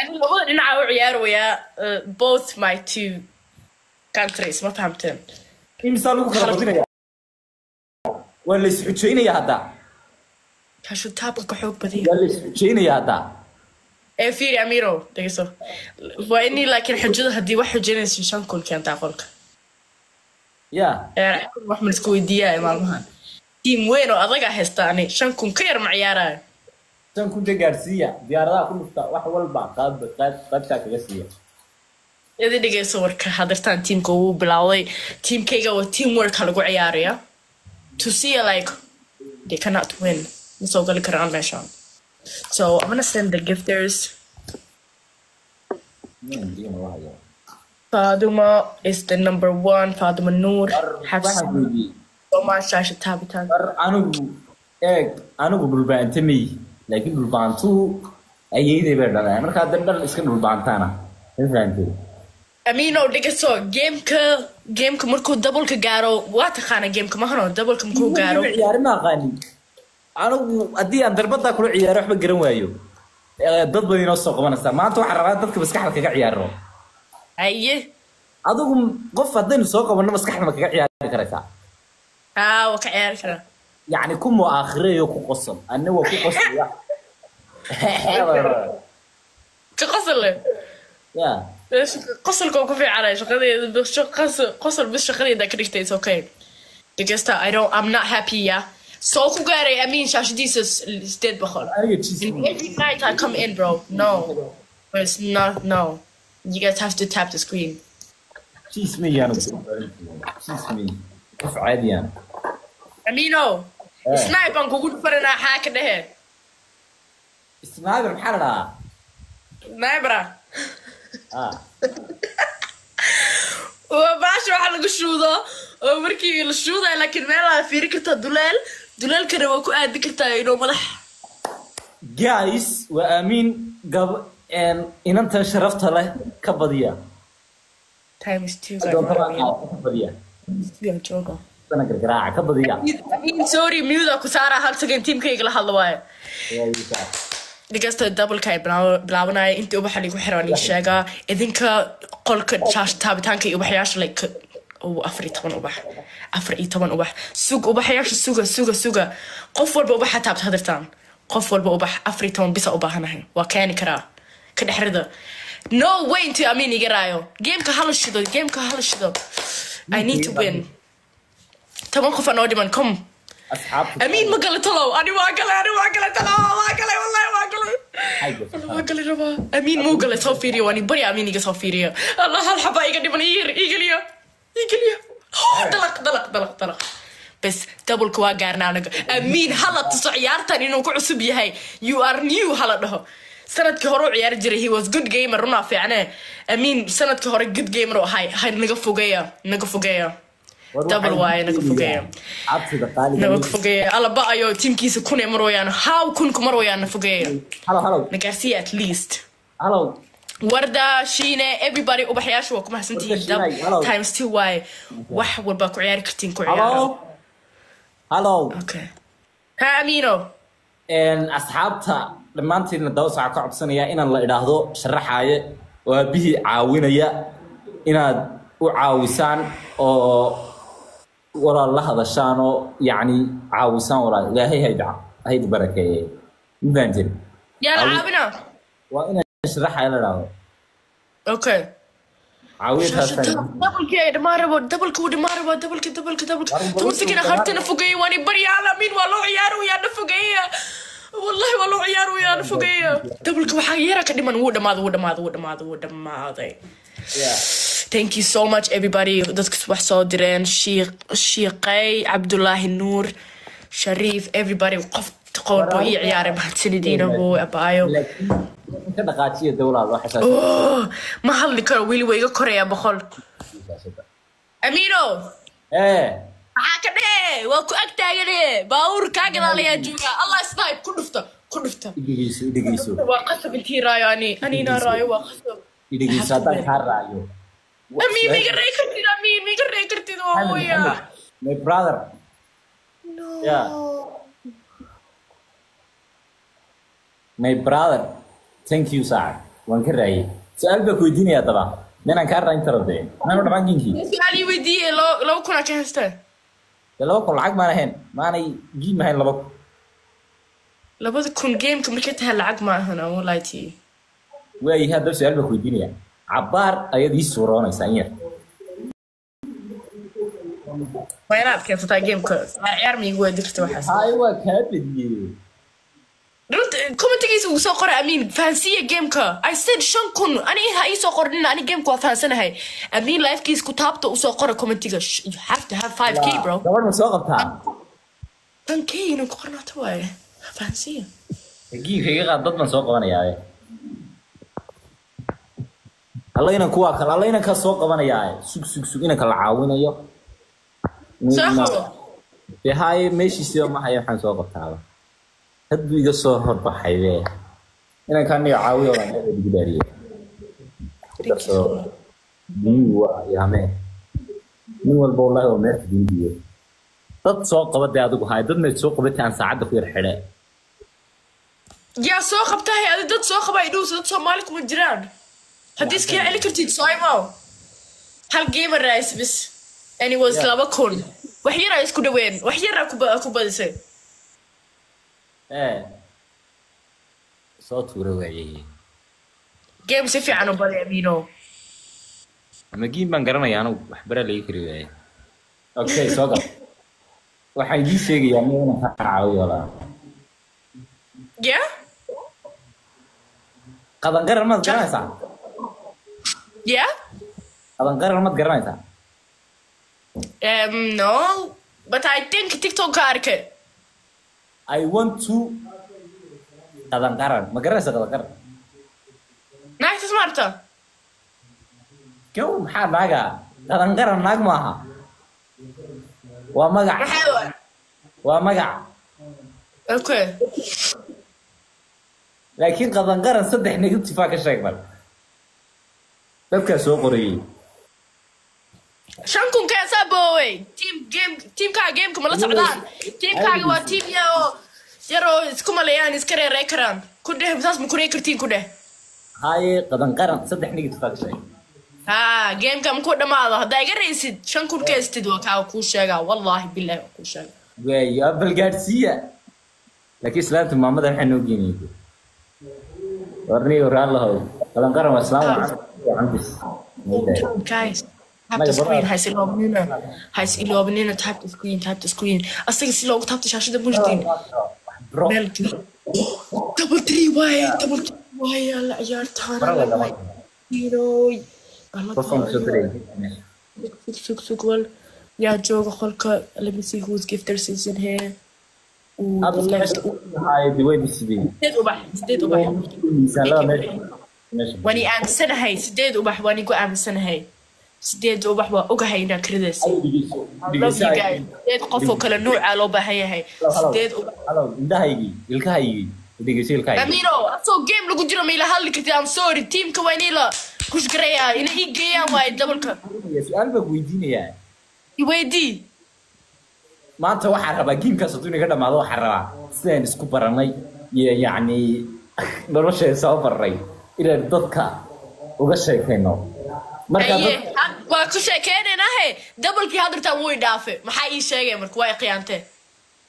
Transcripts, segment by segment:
Ani labada dhinaca u ciyaarayaa, both my two countries, ma fahamteen? Imisaa lagu kala badinaya? Waa la isxujaynaya hadda. Shaasha taabka ka xoog badiya. Waa la isxujaynaya hadda. Ee fiiri Amiro, dhegeyso, waa inii laakiin xujada haddii wax xujaynayso 5000 keentaa qolka. Ya. Ee wax ma isku weydiiyaa maalmahan tiim weyn oo adaga haysta, ani 5000 ka yar ma ciyaarayo. 5000 de gaadhsiiya, diyaaradaha ku dhufta, wax walba qaab qayb qaybtaa kaga siiya. Idi dhegeyso warka hadirtaan tiimka wuu bilaawday, tiimkayga waa teamwork lagu ciyaaraya to see like they cannot win, ma soo gali karaan meeshaan, so I'm gonna send the gifters. Faduma is the number one, Faduma Noor Xafs. Waxaan weydiiyey. Soomaal shaasha taabitaan. War anigu eeg, anigu dhulbaanta may, laakiin dhulbaantuhu ayeeyday bay dhaleen, markaa dan dhan iska dhulbaantaana, ma fahantay? Amino, dhegeyso, gameka markuu doubleka gaaro, waa taqaana gameka mahano, doubleka markuu gaaro. Ciyaari ma aqaani anigu, haddii aan darbadaa kula ciyaaro waxba garan waayo. Dad badan inoo soo qabanaysaa maanta, waxaan rabaa dadka maskaxda kaga ciyaaro. Haye. Adigu qof haddaynu soo qabanno maskaxda ma kaga ciyaari karaysaa? Haa, waa ka ciyaari karaa. Yacni ku mu'aakhireeyo, ku qosol, anna waa ku qoslaya. Ka qosol leh. Ya. Qosolka waa ku fiicanay shaqadeeda bis, qosol bis shaqadeeda ka dhigtay. It's okay, dhegeysta, I don't, I'm not happy. Yeah, soo ku gaaray Amin shaashadiisa 800. Aniga jiis. And every night I come in, bro, no, but it's not, no, you guys have to tap the screen. Jiis ma anigu, jiis may, qof caadiyaan. Amino. Eh. Snipe aan kugu dhufaranaa, xaa ka dhehe? Sniper maxaa la dhahaa? Snipera. Ah. Waa baasha waxa lagu shuudo oo markii la shuudayo, laakiin meelaha fiiri kartaa duleel, duleelkana waa ku aadi kartaa inuu madax. Guys, waa Aamiin gab inantan sharafta leh ka badiya. Times two. Doonta baa ka badiya. Jooga. Sana gargaraaca, ka badiya. Amin, sorry, mute ku saaraa hal second, teamkayga la hadlo waaye. Dhegeysta, doubleka ay bilaabanaya, intii ubaxa liigu xiran ii sheegaa idinka qolka shaash taabitaanka iyo ubaxyaasha, like oh, 14 ubax, 14 ubax, sug ubaxyaasha, suga, suga, suga, qof walba ubaxa taabta hadirtaan, qof walba ubax, 14 bisa u baahanahay, waa keeni karaa, ka dhex rida. No way intuu Amin iga raayo gameka, hala shido gameka, hala shido. I need to win. 10 qof anoo dhiman, come. Asxaabta. Amiin ma galay talow? Ani waa galay, ani waa galay talow, waa galay, wallahi waa galay. Waa galay rabaa. Amiin muu galay? Soo fiiriyo, waan bari Amiin iga soo fiiriyo. Allah, hal xaba iga dhiman, ii yar, ii geliyo, ii geliyo. Oh, dalaq, dalaq, dalaq, dalaq, bes, doubleka waa gaarnaa anaga. Amiin hala tuso ciyaartan inuu ku cusub yahay. You are new, hala dhaho. Sanadkii hore u ciyaari jiray, he was good gamer, runaa fiicne. Amiin sanadkii hore good gamer u ahay. Hay naga fogeeya, naga fogeeya, double waaye, naga fogeeya. Cabsida qaaliga. Naga fogeeya, alla ba-ayo, tiimkiisa kun ay marwayaan, how kun ku marwayaan, na fogeeya. Hello, hello. Na gaarsiiya at least. Hello. Warda Shiine, everybody, ubaxyaasha waa ku mahadsantihiin. Warda Shiine, hello. Times two waaye, wax walba ku ciyaari kartiin, ku ciyaara. Hello, hello. Okay, ha Amino. Asxaabta dhammaantiinna daba saca ka codsanaya inaan la idhaahdo sharaxaaye oo aabihii caawinaya inaad u caawisaan oo walaal la hadashaan oo yacni caawisaan walaal, Ilaahay hayd barakeeye, ma fahanteen? Yaa la caawina? Waa inaan sharaxaaye la idhaahdo. Okay. Caawiya taasaan. Doublekii ay dhamaan rabo, doubleka wuu dhamaan rabaa, doubleka, doubleka, doubleka, 10 second hartana, fogeeya, waan i baryaa. Amiin waa loo ciyaarayaa, na fogeeya, wallahi waa loo ciyaarayaa, na fogeeya. Doubleka waxaa yara ka dhiman, wuu dhamaaday, wuu dhamaaday, wuu dhamaaday, wuu dhamaaday. Thank you so much, everybody, dadka wax soo direen, Shiiq, Shiiqay, Cabdullaahi Nuur Shariif, everybody, qof qowlbo ii ciyaaray, mahadsanidina, buu abaayo. Laakiin ka dhaqaajiya de walaal waxa saas. Oh, ma hadli karo weli, waa iga korayaa 100. Amino. Ee. Maxaa ka dhehe? Waa ku ag taagane, baabuur kaa gadaalayaa joogaa. Allah, snipe ku dhufta, ku dhufta. Idhegeyso, idhegeyso. Waa qasab intii raayo, ani anina raayo waa qasab. Idhegeyso, haddaan kaa raayo. Amiin, miga rey kartid, Amiin, miga rey kartid, waa waya. My brother. No. Yeah. My brother, thank you sir. Waan ka raayay. Su-aal baa ku weydiinaya daba. Ninaan kaa rayn karo dee. Maanu dhamaan giinkii. Su-aal ii weydiiyey, 2000 ka haystaa. Dee 2000 lacag maan ahayn. Maanay giim ahayn 2000. 2000 gameka markay tahay lacag ma ahan, I won't lie to you. Waayahay, haddaba su-aal baa ku weydiinaya. Cabbaar ayaad ii suuroonaysaa in yar. Waa inaad keensataa gameka. Ciyaar ma iigu weedi karta waxaas. Haye, waa kaa badiyey. Runta commentigiisa uu soo qoray. Amiin, fahansiiya gameka. I said 5000. Ani ha ii soo qornina, ani gameka waa fahansanahay. Amiin lifekiis ku taabta, usoo qora commentiga. You have to have 5K, bro. Gabadh ma soo qabtaa? 5K inuu ku qornaato waaye. Fahansiiya. Giinka iga qaad, dad baan soo qabanayaa. Alla inanku waa kale, alla inankaa soo qabanayaa. Sug, sug, sug, inanka la caawinayo. Soo qabo. Dee haye, meeshiisiba ma hayo, waxaan soo qabtaaba. Hadduu iga soo horbaxay be. Inanka aniga caawiyo baan aad ugu dhaariyay. Ku darsado. Dunidu waa yaamee. Nin walba wallahi waa meerta dunidiyo. Dad soo qaba dee adigu haye, dad mayd soo qabatay aan saacadda ku yar xidhe. Yaa soo qabtahay? Adi dad soo qaba ay dhowsa, dad Soomaali kuma jiraan. Haddii iskaga celi kartid, soo imow. Hal gamer rice bis and it was 2000. Wax yaraa isku dhaween, wax yaraa ku badisay. Ee soo tuura waayey. Game si fiican u badi, Amiino. Ama giim baan garanaya anigu, wax bara laga kari waaye. Okay, soo gal. Waxaan idiin sheegayaa aniga inaan ka caawiyo walaa. Yeah. Qadan qaran maad garanaysaa? Yeah. Qadan qaran maad garanaysaa? No, but I think TikTok ka arkay. I want to qadan qaran. Ma garanaysaa qadan qaran? Naagtaas ma arta. Kow, maxaa naaga? Qadan qaran naag maaha, waa magac. Maxay waay? Waa magac. Okay. Laakiin qadan qaran saddex negative ka sheeg bal dadkaa soo qorayey. 5000 keensaa boowey. Team game, teamkaaga gameka ma la socdaan? Teamkaaga waa team yaroo yaroo isku maleeyaan, iska reerey karaan. Ku dheh saas, ma kurey kartiin, ku dheh. Haye, qadan qaran saddex negative ka sheeg. Ha, gameka ma ku dhamaado. Haddaa iga raysid, 5000 keestid, waa kaa kuu sheegaa, wallahi billahi waa kuu sheegaa. Waayo, bal gaadhsiiya. Laakiin islaanta maamada maxaa noo geenayay? Warniyo raallahow, qadan qaran waa islaam wacan bis. Guys, tap the screen. Ha is iloobinina, ha is iloobinina. Tap the screen, tap the screen. Asaga si loogu taabto shaashada mujdiin. Bro. Meel double three waaye, double three waaye. Alla ciyaartaan. Bara la. Inoy. Qofkan kusoo diray. Sug, sug, sug, wal yaa jooga qolka? Let me see who's gifters is in here. Ooh, the left. Haye, way bisideen. Sideed ubax, sideed ubax. Miisaanada meesha. Waan i aaminsanahay sideed ubax, waan igu aaminsanahay sideed ubax. Waa ogahay inaan karidaysa. I love you guys. Sideed qof oo kale nuuca loo baahan yahay, sideed ubax. Halow, indhahaygii, ilkahaygii, dhegeyso, ilkahaygii. Amino, asoo game lagu jiro ma ila hadli kartid? I'm sorry, teamka waa inay la pushgareeyaa, inay ii geeyaan waaye dabalka. Su-aal baan ku weydiinayaa. Iweydii. Maanta waxaan rabaa gamekaas hadduu inaga dhamaado, waxaan rabaa sidaan isku baranay iyo yacni nolosheeda soo baray inaan dadka uga sheekayno. Marka Aye, dad waa ku sheekeynaynaahe. Dabalkii haddirtaan wuu i dhaafe. Maxaa ii sheegay marka? Waa i khiyaantee.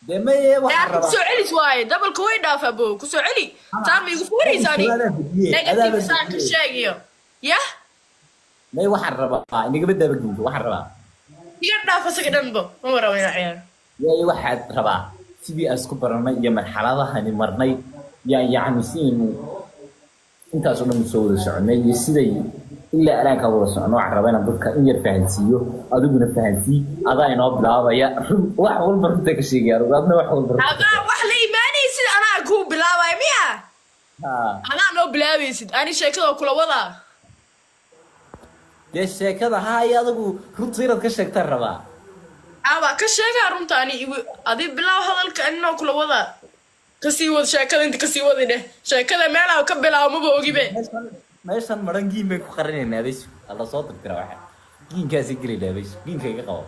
Dee maye, waxaan Daa rabaa kusoo celis waaye. Dabalka way dhaafe, abo, kusoo celi. Taa ma igu fuuraysa ani? Adaan bixiyey, negative adaan saan ka bixiyey. Sheegayo yah. May, waxaan rabaa inagama daaba gameka, waxaan rabaa Iga dhaaf asaga dhanbo, ma rabo inaan ciyaaro. Waayo, waxaad rabaa sidii aan isku baranay iyo marxaladahani marnay yaa yacni sidaynu intaas oo dhan soo wada soconay iyo siday ilaa alaankaa wada socono. Waxaan rabaa inaan dadka in yar fahansiiyo, adiguna fahansii. Adaa inoo bilaabaya. Run wax walba runta ka sheegaya adigu, adna wax walba runta ka Adaa wax la imaanaysid, anaa kuu bilaabaya miya? Haa. Anaa noo bilaabaysid, ani sheekada kula wadaa. Dee sheekada haaya, adigu runta inaad ka sheegtaan rabaa. Aa, ka sheegaa runta ani adi bilaaw hadalka, aninoo kula wadaa. Kasii wad sheekada, inta kasii wadi dheh sheekada, meelaa ka bilaabo maba ogibe. Meeshan maran giin bay ku qarinaynaa abeys, alla soo tirtira waxa giinkaasi gelayna abeys, giinka iga qabo.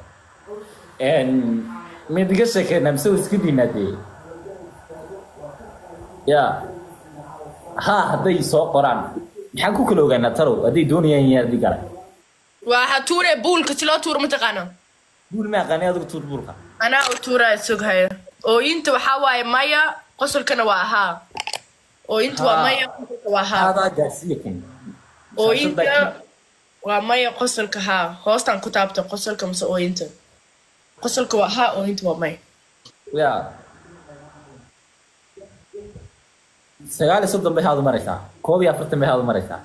Mid iga sheekeynaa mise waa iska diinaa? Dee ya ha, hadday soo qoraan Maxaan ku kala ogaanaa talow hadday doonayaan iyo haddii kale? Waxaa tuure buulka, si loo tuuro mataqaana? Buul ma aqaani, adigu tuur buulka. Anaa u tuuraya, sughaya. Ooyinta waxaa waaye maya, qosolkana waa haa. Ooyinta waa maya, qosolka waa haa. Haadaa gaarsiiya kun. Ooyinta waa maya, qosolka haa. Hoostaan ku taabta qosolka mise ooyinta. Qosolka waa haa, ooyinta waa maya. Ya, 39 bay haadu maraysaa, 41 bay haadu maraysaa,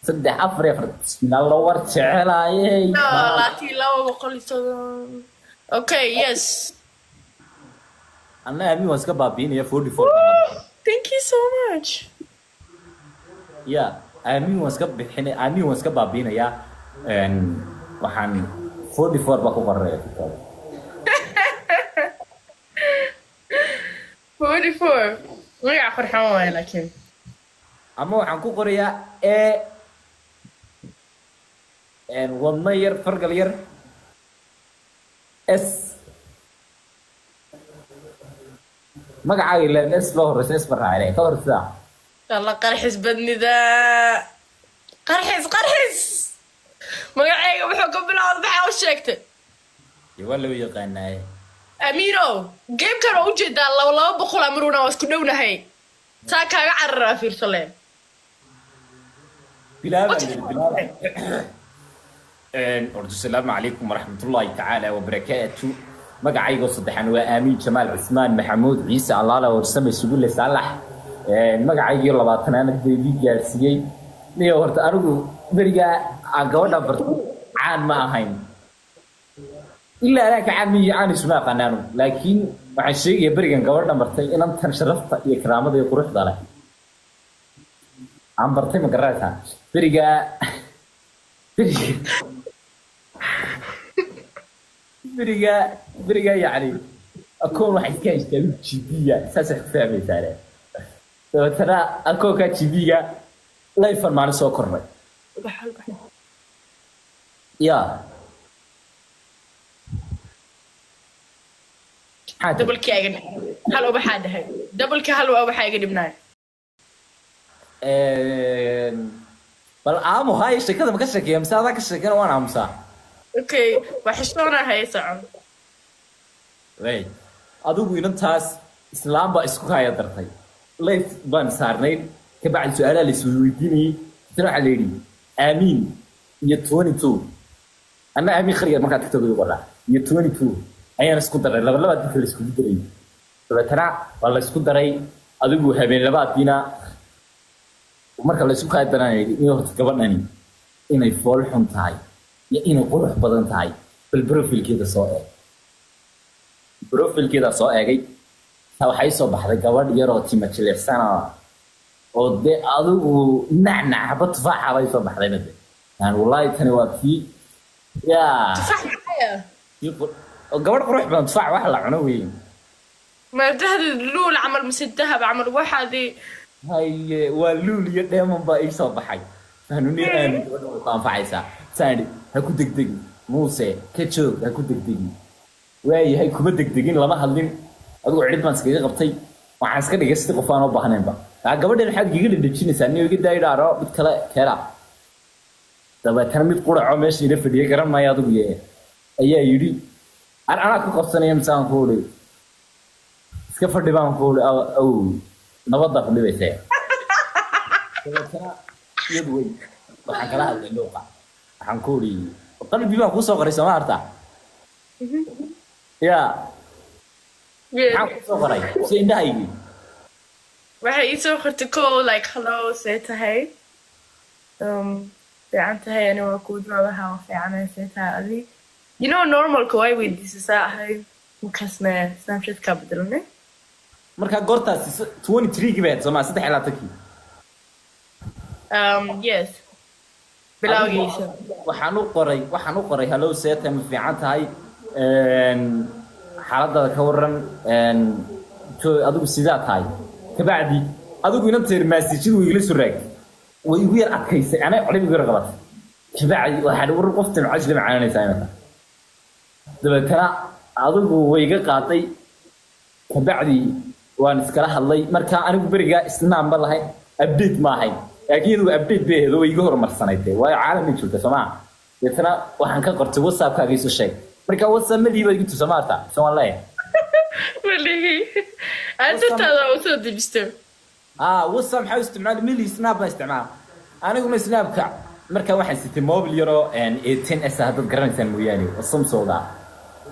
saddex, afar iyo afar nalla war jecelaayey. 22 130. Okay, yes. Anna aamin waan iska baabiinaya 44. Thank you so much. Ya, aamin waan iska bixinay, aamin waan iska baabiinayaa. Waxaan 44 baa ku qoraya TikTok. 44 magaca qurxan waaye laakiin. Ama waxaan ku qorayaa e wadno yar, fargal yar, S magacaaga ilaan S baa horeysa, S baa raacay ka hor sidaa. Alla, qarxis badnida, qarxis, qarxis. Magacayga wuxuu ka bilowda, maxaa u sheegtay? Dee waa loo yaqaanaaye. Amiino, gamekan waa ujeedaa, 200 amaruna waa isku dhownahay, saa kaaga cararaa, fiirso le. Bilaabaan yidhi, bilaaba. Horta asalaamu calaykum waraxmatullaahi tacaala wabarakaatu. Magacaygoo saddexan waa Aamiin Jamaal Cismaan Maxamuud Ciise Allaala Warsame Sugule Saalax. Magacaygii 20aad baydii gaarsiiyey. Niyo, horta anigu berigaa aan gabadha barto caan ma ahayn, ilaa anaaka caan miyo caan isuma aqaanaanu, laakiin waxaan sheegayaa berigan gabadha bartay, inantan sharafta iyo karaamada iyo quruxda leh aan bartay, ma garanaysaa? Berigaa berigaa yacni akoon waxay iska haystaa GB-ga, saasay ku fahmaysaa. Dabeetana akoonkaa GB-ga layfan maalin soo kornay ya. Maxaa tiri? Dabalkii iga hal ubaxaa dhahay, dabalkii hal ubaxaa iga dhibnaay. Bal aamu hay, sheekada ma ka sheekeeya mise adaa ka sheekena? Waan aamusaa. Okay, waa xishoonaa, haye, socon. Wey, adigu inantaas islaam baa isku kaya dartay, live baan saarnayn, kabacdi su-aalaha la isweydiinayey. Isna waxaa la yidhi Aamiin iyo 22. Anna Aamiin khaliga markaa TikTok igu qoraa iyo 22 ayaan isku daray, laba laba dadka la iskugu daray. Dabeetana waa la isku daray. Adigu habeen labaadiina marka la isku kaya daranayay in horta gabadhani inay fool xun tahay iyo inay qurux badan tahay, bal profilkeeda soo eeg. Profilkeeda soo eegay, taa waxay soo baxday gabadh yaroo tima jilicsan oo dee adigu nacnac xaba tufaaxa bay soo baxday made. Yani wallaahi tani waa tii ya Tufaax maxaya? Oo gabadh qurux badan. Tufaax wax la cuno weyn. Ma dahdi luul camal mise dahab camal waxaadii? Haye, waa luul iyo dheeman baa ii soo baxay. Fahnuni, aamin gabadha way ku anfacaysaa. Saan idhi, ha ku degdegin Muuse, ka joog, ha ku degdegin. Waayahay, kuma degdegin, lama hadlin. Adigu cidhib baan iskaga qabtay, waxaan iska dhigay sidii qof aan u baahnaynba. Taa gabadhan maxaad igaga dhedhejinaysaa niyo? Iga daayi dhaaro, mid kale keena. Dabeetana mid quraco meesha ila fadhiya, garan maayo adigu ye, ayaa yidhi an anaa ku qabsanaya mise aan ku uri iska fadhi baan ku uri aw nabaddaa ku dhibaysa. Dabeetana iyadu wey waxaan kala hadlay luuqa, waxaan ku uri qalbi baan kuu soo qoray, sooma harta ya? Maxaan kuu soo qoray mise indhahaygii? Waxay ii soo qortay ko like, "Hello, see tahay?" Fiican tahay? Ani waa kuu jawaabaha, waa fiicanahay, see tahay adi? You know, normalka way weydiisasaa ahay, markaasna Snapchat-kaa bedelanay. Markaa goortaasi 23-gii bay ahayd, soomaa? 23-kii. Yes, bilowgiisa. Waxaan u qoray "Hello, see tahay, ma fiican tahay? Xaaladaada ka waran? Adigu sidaa tahay?" Kabacdi adigu inanteer maasijadu way igala soo raagtay, way igu yar adkaysay, anay colib igu yar qabatay. Kabacdi waxaan war qofta maxaa isla macaanaysaa imika? Dabeetana adigu way iga qaaday. Kabacdi waan iskala hadlay. Marka anigu berigaa isnaam ba lahayn. Update ma ahayn, laakiin iyadu update bay ahayd oo way iga horumarsanayd dee, waayo caalamay joogta soo maa. Deetana waxaan ka qortay WhatsAppkaaga isu sheeg. Marka WhatsApp ma liibaad igu tusa maarta mise waan leeyahay? Walihi aan dartaada usoo dejisto. Ah, WhatsApp maxaa u isticmaali mili? Snap baan isticmaala aniguna. Snapka markaa waxaan sitay mobile yaroo A10s ah, haddaad garanaysaan mooyaane, oo Samsung ah.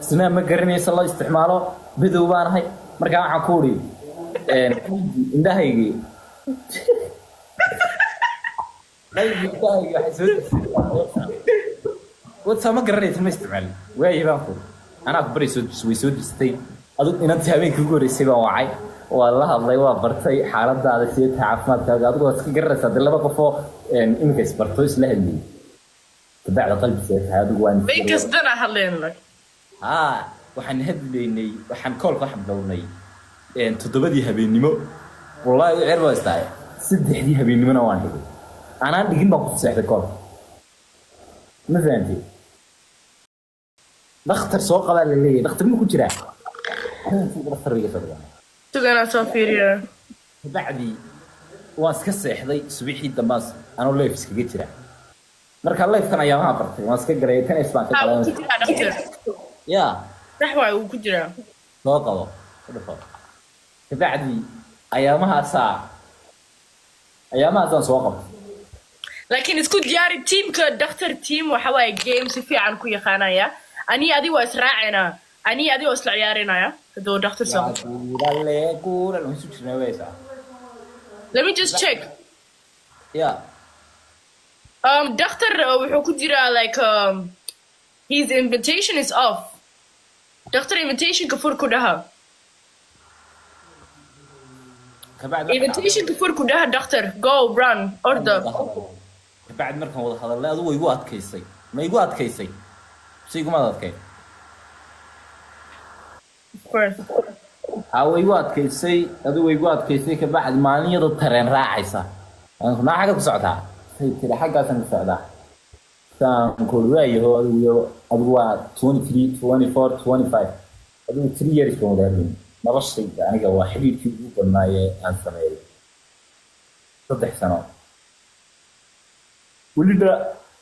Snap ma garanaysa loo isticmaalo, bedow baan ahay. Markaa waxaan ku uri indhahaygii, qalbi indhahaygii waxay soo dejisay WhatsApp. Ma garanaysa, ma isticmaalin waayi baan ku anaa ku bari soo way soo dejistay. Adigu inantii habeenkii ugu horreysay baan wacay, waa la hadlay, waa bartay xaaladaada, sidee tahay, caafimaadkaaga. Adigu waad iska garanaysaa dee, laba qofoo iminka isbarto isla hadlayay. Kabacdi qalbi sidee tahay adigu waan Way kastana hadleen like. Haa, waxaan hadlaynay, waxaan koolka waxaan bilownay 7dii habeennimo. Wallaahi ceer baa istahay, 3dii habeennimona waan dhigay. Anaan dhigin baan ku seexday koolka, ma fahantay? Dhakhtar soo qabaa la leeyahay, dhakhtar ma ku jiraa? Dhakhtar iga soo dhigaa. Suganaa soo fiiriya. Kabacdi waan iska seexday. Subaxii dambaas anoo live iskaga jira, marka livekan ayaamaha bartay waan iska garay tan is baan ka Ha, wuu galay. ku jiraa dhakhtar. Ya. Sax waay, wuu ku jiraa. Soo qabo ku dhufo. Kabacdi ayaamahaasaa ayaamahaasaan soo qabtay. Laakiin isku diyaari teamka dhakhtar. Team waxa waaye game si fiican ku yaqaanaya. Ani adi waa israacaynaa, ani adi waa isla ciyaarinaya hadduu dhakhtar soo qabto. Guurale guural waan isu jirnaa waysaa. Let me just check. Ya. Doctor wuxuu ku jiraa like his invitation is off. Doctor, invitation ka fur ku dhaha. Kabacdi Invitation ka fur ku dhaha doctor. Go run order. Kabacdi markaan wada hadalnay, adigu way igu adkaysay, ma igu adkaysay mise igumaad adkay? Of course. Ha, way igu adkaysay, adigu way igu adkaysay. Kabacdi maalin iyadoo tareen raacaysa naa, xagga ku socotaa say tiri, xaggaasaan ku socdaa saan kori waayaho. Adigu iyo adigu waa 23, 24, 25, adigu 3 years baan wada hadlaynay. Noloshayda aniga waa xidhiidhkii ugu badnaayee aan sameeyay, 3 sano. Weliba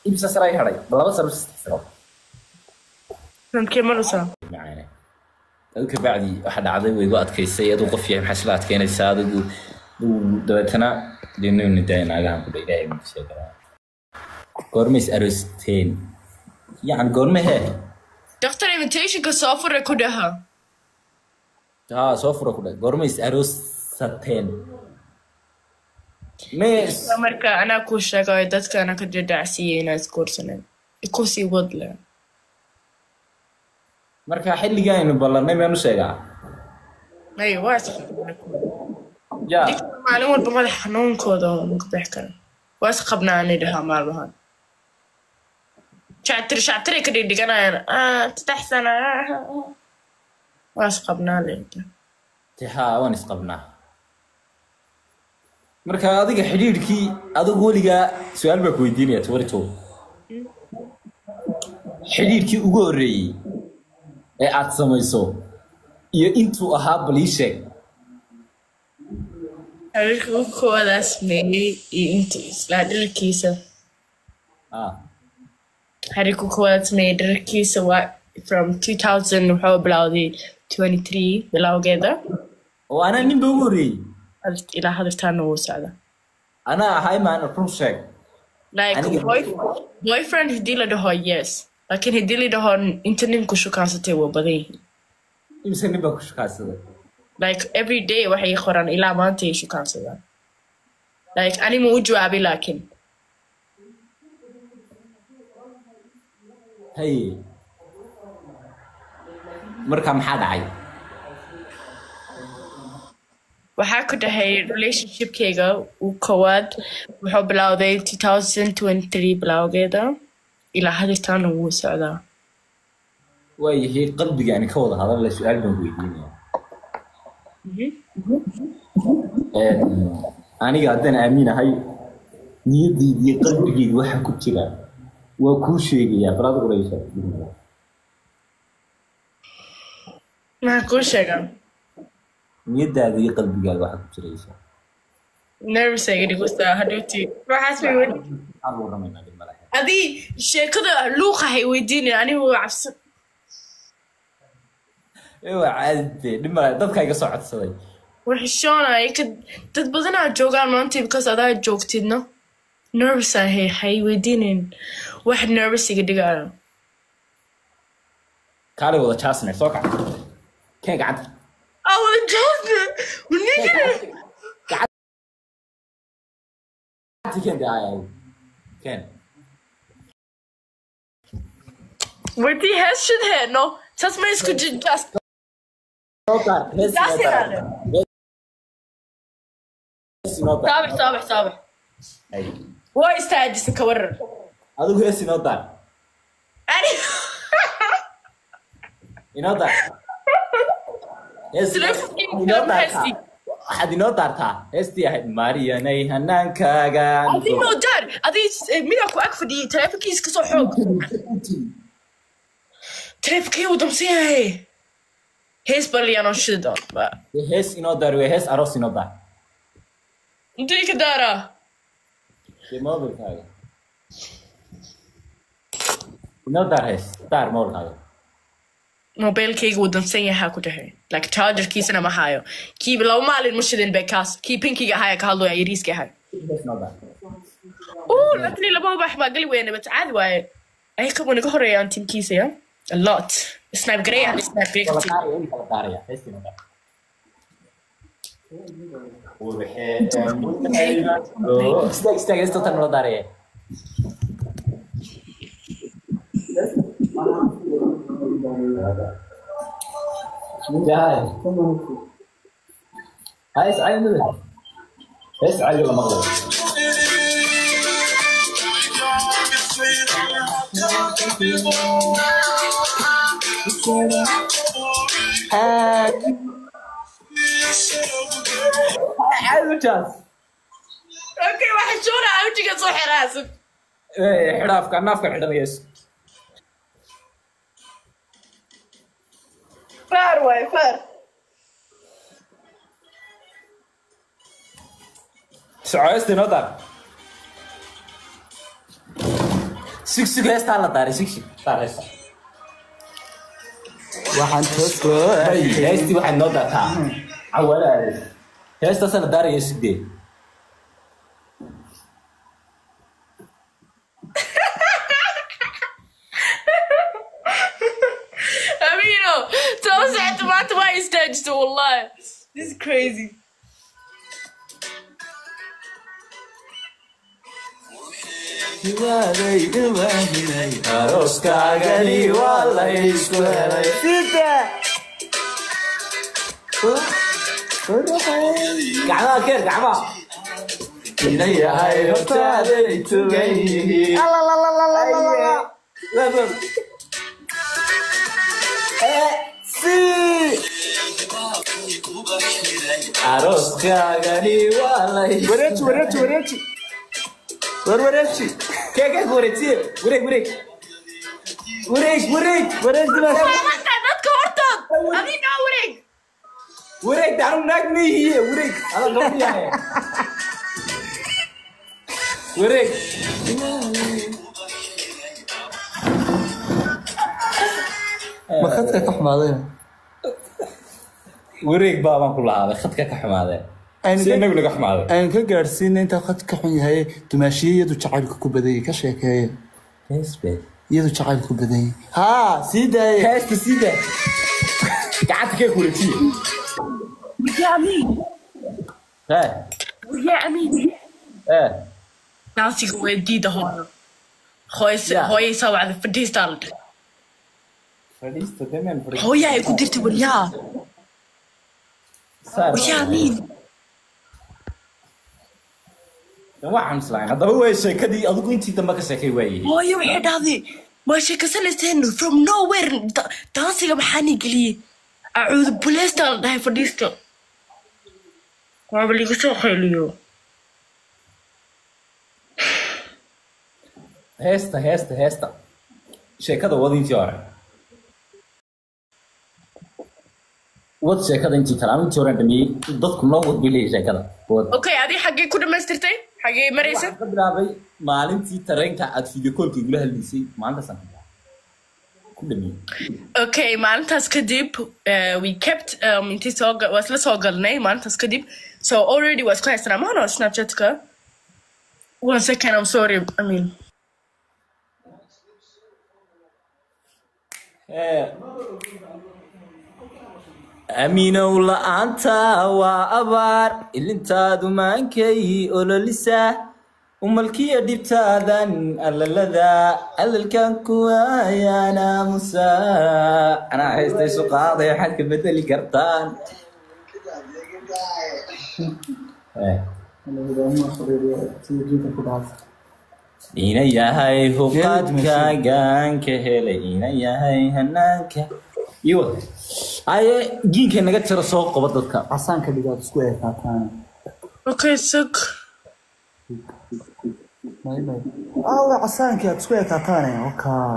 ibsa sare ay hadhay 2 sano, 3 sano. Sanadkee marusa? Macaane adigu kabacdi waxa dhacday way igu adkaysay. Adigu qof yahay, maxaa isla adkaynaysaa adigu? Dabeetana dee daaya naagahan ku dha. Ilaahay ma sheegaa goorma is aroosteen? Yacni goorma hee? Doctor, invitation ka soo fura ku dhaha. Haa, soo fura ku dheh. Goorma is aroosateen? Mes Marka anaa kuu sheegayo, dadka anaa ka dhadhacsiiyey inaa isguursanen kusii wadle. Marka xilligii aynu ballannay meenu sheegaa? May waa is Ya. Maalin walba madax xanuunkooda ma ka bixi kara. Waa is qabnaa ani dhahaa maalmahan. Shactir shactiray ka dhigdhiganayaan. Ah, 3 sano waa is qabnaa leeda. Te haa, waan isqabnaa. Marka adiga xidhiidhkii adigu weligaa, su-aal baa ku weydiinaya 22, xidhiidhkii ugu horreeyey ee aad samayso iyo intuu ahaa bal ii sheeg. Xiriirka ugu koowadaa sameeyey iyo inta islaa dherarkiisa? Ah. Xiriirka koowaad sameeyey dherarkiisa waa from 2000, wuxuu bilowday 23 bilowgeeda. Oo anaa ninba ugu horreeyey? Ilaa hadirtaana wuu socda. Anaa ahay maan? Run sheeg. Like boyfriend hadii la dhaho, yes, laakiin hadii la dhaho inta ninku shukaansatay, waa badan yihiin. Imise nin baa ku shukaansaday? Like every day waxay qoran, ilaa maanta ay shukaansadaan. Like ani ma u jawaabay laakiin. Haye, marka maxaa dhacay? Waxaa ku dhahay relationshipkayga uu koowaad wuxuu bilowday 2023 bilowgeeda, ilaa hadirtaana wuu socdaa. Waayahay, qalbigaani ka wada hadalla, su-aal baan ku weydiinaya. Aniga haddaan aaminahay niyadayda iyo qalbigayga waxa ku jira waa kuu sheegayaa, bal adigu ii sheeg. Maxaan kuu sheegaa? Niyadaada iyo qalbigaaga waxa ku jira ii sheeg. Nervous ay dhigusta hadhowti. Waxaas may weydiin. Aan warramaynaa, dhib ma laha. Adii sheekada luuqa hay weydiinin, anigu waa cabsan. Waa caadi dee, dhib ma laha, dadka iga soo codsaday. Waxishoonaya ka dad badanaa joogaan maanta because adaa joogtidno. Nervous ahay, hay weydiinin wax nervous iga dhigaayo. Kaalay wada jaasne, soo kac, keen gacanta. Ah, wada jaasne ninka. Gacanta keen dee, ay keen. Weydii hees shidheeno, saas ma isku jaas. Soo daar hees inoo Jaas daar. ilaali. Hees inoo daar. Saabax saabax saabax. Ay. Waa istaajisa, ka waran? Adigu hees inoo daar. Ani Inoo daar hees. Telefonkeyga Inoo ma daartaa. haysti. Waxaad inoo daartaa heestii ahayd Marianay hanaankaaga. Adii noo daar, adii midaa ku ag fadhiyay telefonkiisa kasoo xoog. Telefonkeyga wuu damsan yahay. Hees baliyaan shidi doon ba. Hees inoo daar wey, hees aroos inoo daar. Intee ka daaraa? Dee mobilkaaga inoo daar, hees daar mobilkaaga. Mobilkeyga wuu damsan yahaa ku dhahay, like chargerkiisana ma hayo. Kiiba 2 maalin ma shidin bay kaas. Kii pinkiga ahaa ka hadlaya, yariiska ahay. Hees inoo daar. Oh, luckily laba ubax baa gali weyne, but caadi waaye. Ay ka naga horeeyaan teamkiisa ya a lot. Snipe garey ah, snipe garey. Kala Kartid. Daaraya, in kala daaraya, hees inoo daar. Istaag, istaag, heesta tan noo daaraya. Jahay. Hees cali mid. Hees cali la maqlayo. Caadi u jaas. Okay, waxa shoona awjiga soo xiraasub. Xidhaafka naafka xidhanaya. Faar waaye, faar. Soco, heesta inoo daar. Sug, sug, heestaa la daaray, sug, sug, daar heesta. Waxaan toos. Heestii waxaad noo daartaa cawalaades, heestaasaa la daaraya, sugdee. Amino, soo socota maanta waa istaajista wallahi. This is crazy. Arooskaagani waa la isku helay. Sida Gacmaha keer, gacmaha inayahay hortaaday tugan yihiin. Alalalalalalala. Si arooskaagani waa la Wareeji, wareeji, wareeji, war wareeji. Kee ku wareejiye? Wareeg, wareeg, wareeg, wareeg. Wareeji baa. Marka dadka hortood adii noo wareeg. Wareeg daanu, naag miyihiye, wareeg ada gabadhiyahay, wareeg. Ma khadka ka xumaadayna? Wareeg baabaan ku lahaaday, khadka ka xumaadee si inagu naga xumaaday. Aynu ka gaadhsiina intaa khad ka xun yahay. Dumaashiye iyadu jacaylka ku badanyay ka sheekeeye. Iyadu jacaylka ku badanyay, haa, sii daaye. Heesta sii daa, gacanta kee ku wareejiye? Yaa Amiin. Ee. Yaa Amiin. Ee. Naasiga weydiida hooyo. Hooyo. Yeah. Hooyay soo wacday, fadhiistaa la dhahay. Fadhiista demeen, fadhiista. Hooyaa ay ku dirtay, waryaa. Waryaa Amiin. Waxaan islahayn haddaba way sheekadii adigu intii dambe ka sheekay waayihi. Hooyo waxay dhahday, waa sheekasanayseen, from nowhere daansiga maxaa geliyey? Acuudu buleystaa la dhahay, fadhiista. Waaba liiga soo qayliyo. Heesta, heesta, heesta, sheekada wada intii hore. Wad sheekada intii kale anigu intii horaan dhameeyey, dadku noo wad bay leeyihin sheekada. Wad. Okay, adii xaggee ku dhamaystirtay? Xaggee maraysa? Waxaan ka bilaabay maalintii tareenka aad video callka igula hadlaysay, maalintaasaan ka bilaabay ku dhameeyey. Okay, maalintaas kadib we kept intii soo waa isla soo galnay maalintaas kadib. So already waa isku haysanaa mahano Snapchatka. One second, I'm sorry, I mean. Amiinow la'aanta waa abaar, ilintaadu maankay ololisa, umalkiya dhibtaadan alalada alalkan kuwaayana musa anaa haystay isu qaaday, waxaad ka bedeli kartaan. Ina yahay huqaadkaagaan ka helay, ina yahay hanaanka iyo aye giinka naga jaro, soo qobo dadka. Casaanka dhigaad isku ekaataan. Okay, sug. Aawe casaankii aad isku ekaataane? Wakaa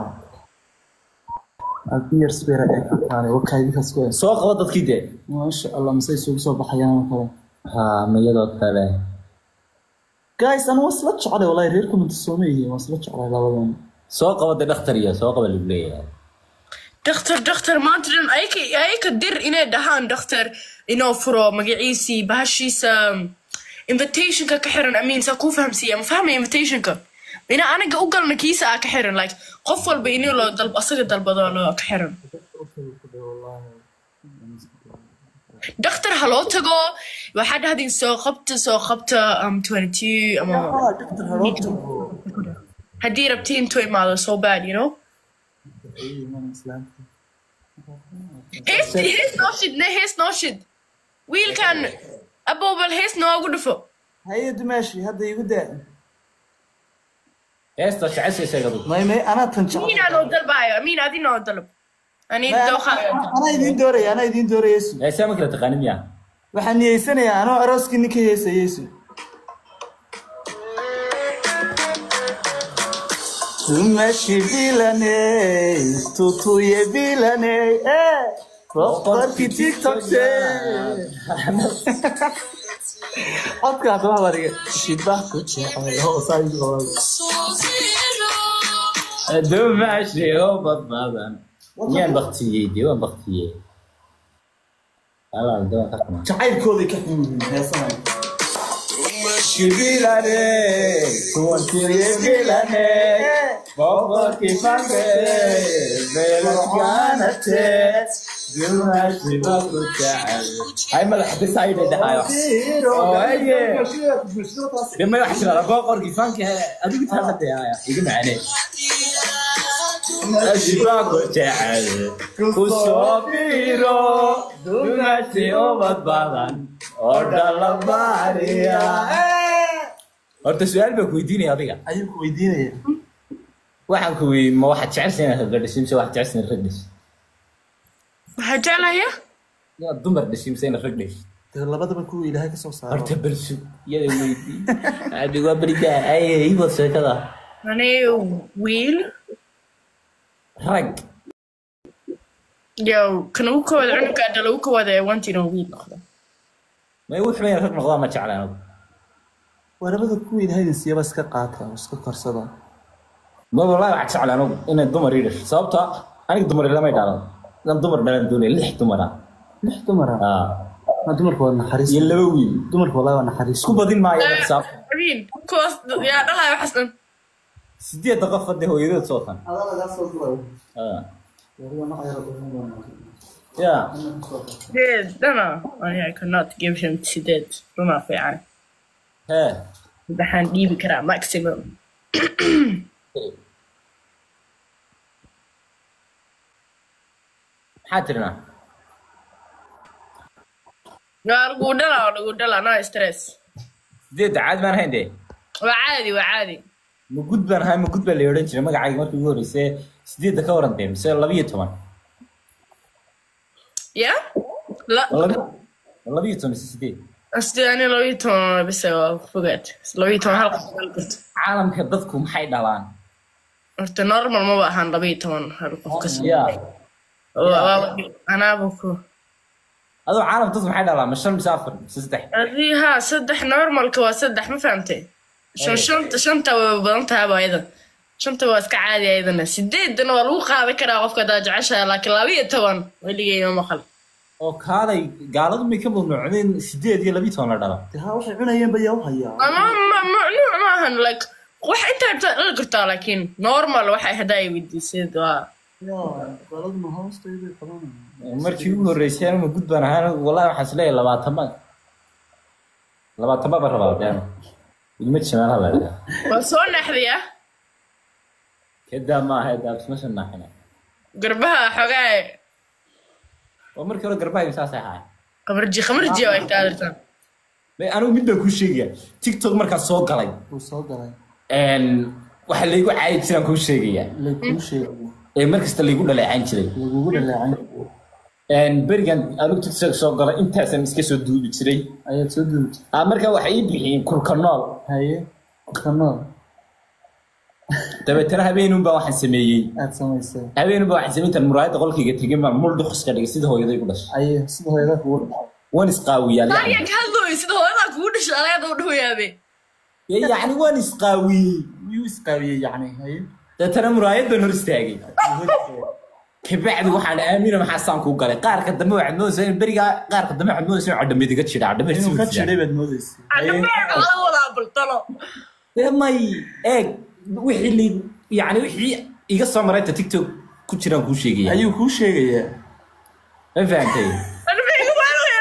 aad in yar sbeera ekaataane, wakaa idinka isku ek. Soo qabo dadkii dee. Maasha Allah, mise isugu soo baxayaan oo kale. Ha, mayadoo kale. Guys, anu waa isla jeclay wallahi, reer comment sooma yihiin, waa isla jeclay labadan. Soo qabo dee, dhakhtar iyo soo qaba lagu leeyahay. Dhakhtar, dhakhtar maanta dhan ayaka dir inay dhahaan dhakhtar inoo furo magaciisii bahashiisa invitationka ka xiran. Amiin, saa kuu fahamsiiya ma fahmaya invitationka ina aniga u galna kiisa aa ka xiran, like qof walba inii loo dalb asaga dalbado loo ka xiran. Dhakhtar ha loo tago, waxaa dhahdiin soo qabta, soo qabta 22 ama Ah, doctor haloo tago. Haddii rabtiin intuu imaado so bad, you know. Hees, hees noo shid ne, hees noo shid wiilkan abowbal, hees noogu dhufo. Haye dumaashi, hadda igu daa. Heesta jeceshay sheegadu. May may, anaa tan jeclay. Amiin, anoo dalbaayo. Amiin, adi noo dalb, ani dooqaayo. Anaa idiin dooraya, anaa idiin dooraya Yesu. Heesaa ma kala taqaanin miyaa? Waxaan niyeysanayaa anoo arooskii ninka heesa Yesu. Dumashi bilaney, tutuye bilaney, eh boqorkii TikTok codka hadda waxaa dhiga shibah ku jecel oo saa igu qabaa. Dumashi oo badbadan miyaan baktiyey? Dee waan baktiyey. Alaal dee waan ka xumaa. Jacaylkooday ka xun yihiin heesahan. Bilane, tutuye bilane, boqorkii fanke, beelkaanate, dumashi baa ku jecel. Hay madax bisay dhahayo. Oye. Dee madax jira boqorkii fanke, adigu taasade haya iga macaanee. Shibaa ku jecel ku soo biro, dumashi ubad badan oo dhalabaariya. Horta su-aal baan ku weydiinaya adiga. Ayuu ku weydiinaya. Waxaan ku weydiin, ma waxaad jeceshahay inaad rag dhashay mise waxaad jeceshahay inaad rag dhashay? Maxaa jeclaya? Inaad dumar dhashay mise inaad rag dhashay? Dee labadaba kuwa Ilaahay ka soo saaro. Horta balsu iyada weydii adigu waa beridaa ay ii wad sheekada. Ani wiil. Rag. Yo kan ugu koowaad cunuga dhala ugu koowaad ee want inuu wiil noqdo. Ma igu xumay rag noqdaa, ma jecla anigu. Waa labada kuwa Ilaahay idin siiyaba iska qaata oo iska korsada. Ma wallahi waxaa jecla anigu inay dumar ii dhasho, sababta aniga dumar lamay dhalan, inaan dumar dhalan doonaya, lix dumar ah. Lix dumar ah? Ah. Ma dumarku waa naxariis. Iyo laba wiil. Dumarku wallahi waa naxariis. Isku badin maayo sababta. Amiin, kuwaas yaa dhalaya waxaas dhan? Sideedda qof hadee hooyadood soo tan. Adaa lagaa soo durayo. Ah. Ya. Sideed dhana I cannot give him sideed runa fiican. Hee. Waxaan dhiibi karaa maximum. Maxaa tirinaa? Waa lagu dhalaa, waa lagu dhalaa, no stress. Sideedda caadi baan ahayn dee. Waa caadi, waa caadi. Ma gud baan ahay, ma gud baa la odhan jiray magacayga markii ugu horreysay. Sideedda ka waran dee, mise 12? Ya la. Ma 12 mise sideed? Sideed, ani 12 bise waa fogaad 12 hal qof hal karto. Caalamka dadku maxay dhalaan? Horta normal maba ahaan 12 hal qof ka soo. Ya. Anaaba ku Adoo caalam dadku maxay dhalaa? Ma 5 mise 4 mise 3? Adii haa, 3 normalka waa 3, ma fahamtay? Shanta way badan tahay ba ayada. 5 waa iska caadi ayadana. 8 waa lagu qaadan karaa qofka hadaa jeceshahay, laakiin 12 weligay ma maqal. Oo kaalay, gaaladu may ka mamnuucdeen 8 iyo 12 la dhala? Ha, waxay cunayeen ba yaa u hayaa. Ama mamnuuc maahan, like wax inta rabtaa dhali kartaa, laakiin normal waxay hadaa ay weydiiseed waa Yaa, gaaladu ma hoostayday qabanayaan. Markii ugu horreysay anuma gud baan ahaan, wallahi waxaan isleeyahay 20 ba 20 ba rabaa dee. Ilmo jamaalaha la dhahaa. Waa soo naxdiya. Kadaa maaha, daabs ma soo naaxina. Garbaha xogaa. Oo markii hore garbaha saasay ahaay. Qamarji qamarji waa inta adirtaan. Anigu mid baan kuu sheegaya, TikTok markaan soo galay, Wuu soo galay. Waxa laygu caayi jiraan kuu sheegaya. Laguu sheegay. Ee mar kasta laygu dhaleecayn jiray. Lagugu dhaleecayn. Berigan anigu TikTok soo galay intaasaan iska soo duubi jiray. Ayaad soo duubi jirtay. Markaa waxay ii bixiyeen kurka nool. Haye, kurka nool. Dabeetana habeenuun baa waxaan sameeyey. Aad samaysay. Habeenuun baa waxaan sameeyey intaan muraayadda qolkayga tegin baan mul dhuqs ka dhigay sida hooyaday ku dhashay. Haye, sida hooyadaa kugu dhashay. Waan isqaawiyaa. Maria ka hadlooy sida hooyadaa kugu dhashay alaada u dhawayaabe. Yacni waan isqaawiyey. Wiyuu isqaawiyey yacni, haye. Dabeetana muraayad baan hor istaagay. Kabacdi waxaan aamina maxaa saan kuu galay. Qaarka dambe waxaad moodaysaa in berigaa qaarka dambe waxaad moodaysaa inuu cadhameed iga jira. Cadhameed Inuu ka sii jiray baad moodaysay. Cadhameed la wadaa baltalo. May eeg wixii li yacni wixii iga soo maray inta TikTok ku jiraan kuu sheegaya. Ayuu kuu sheegayaa. Ma fahantay?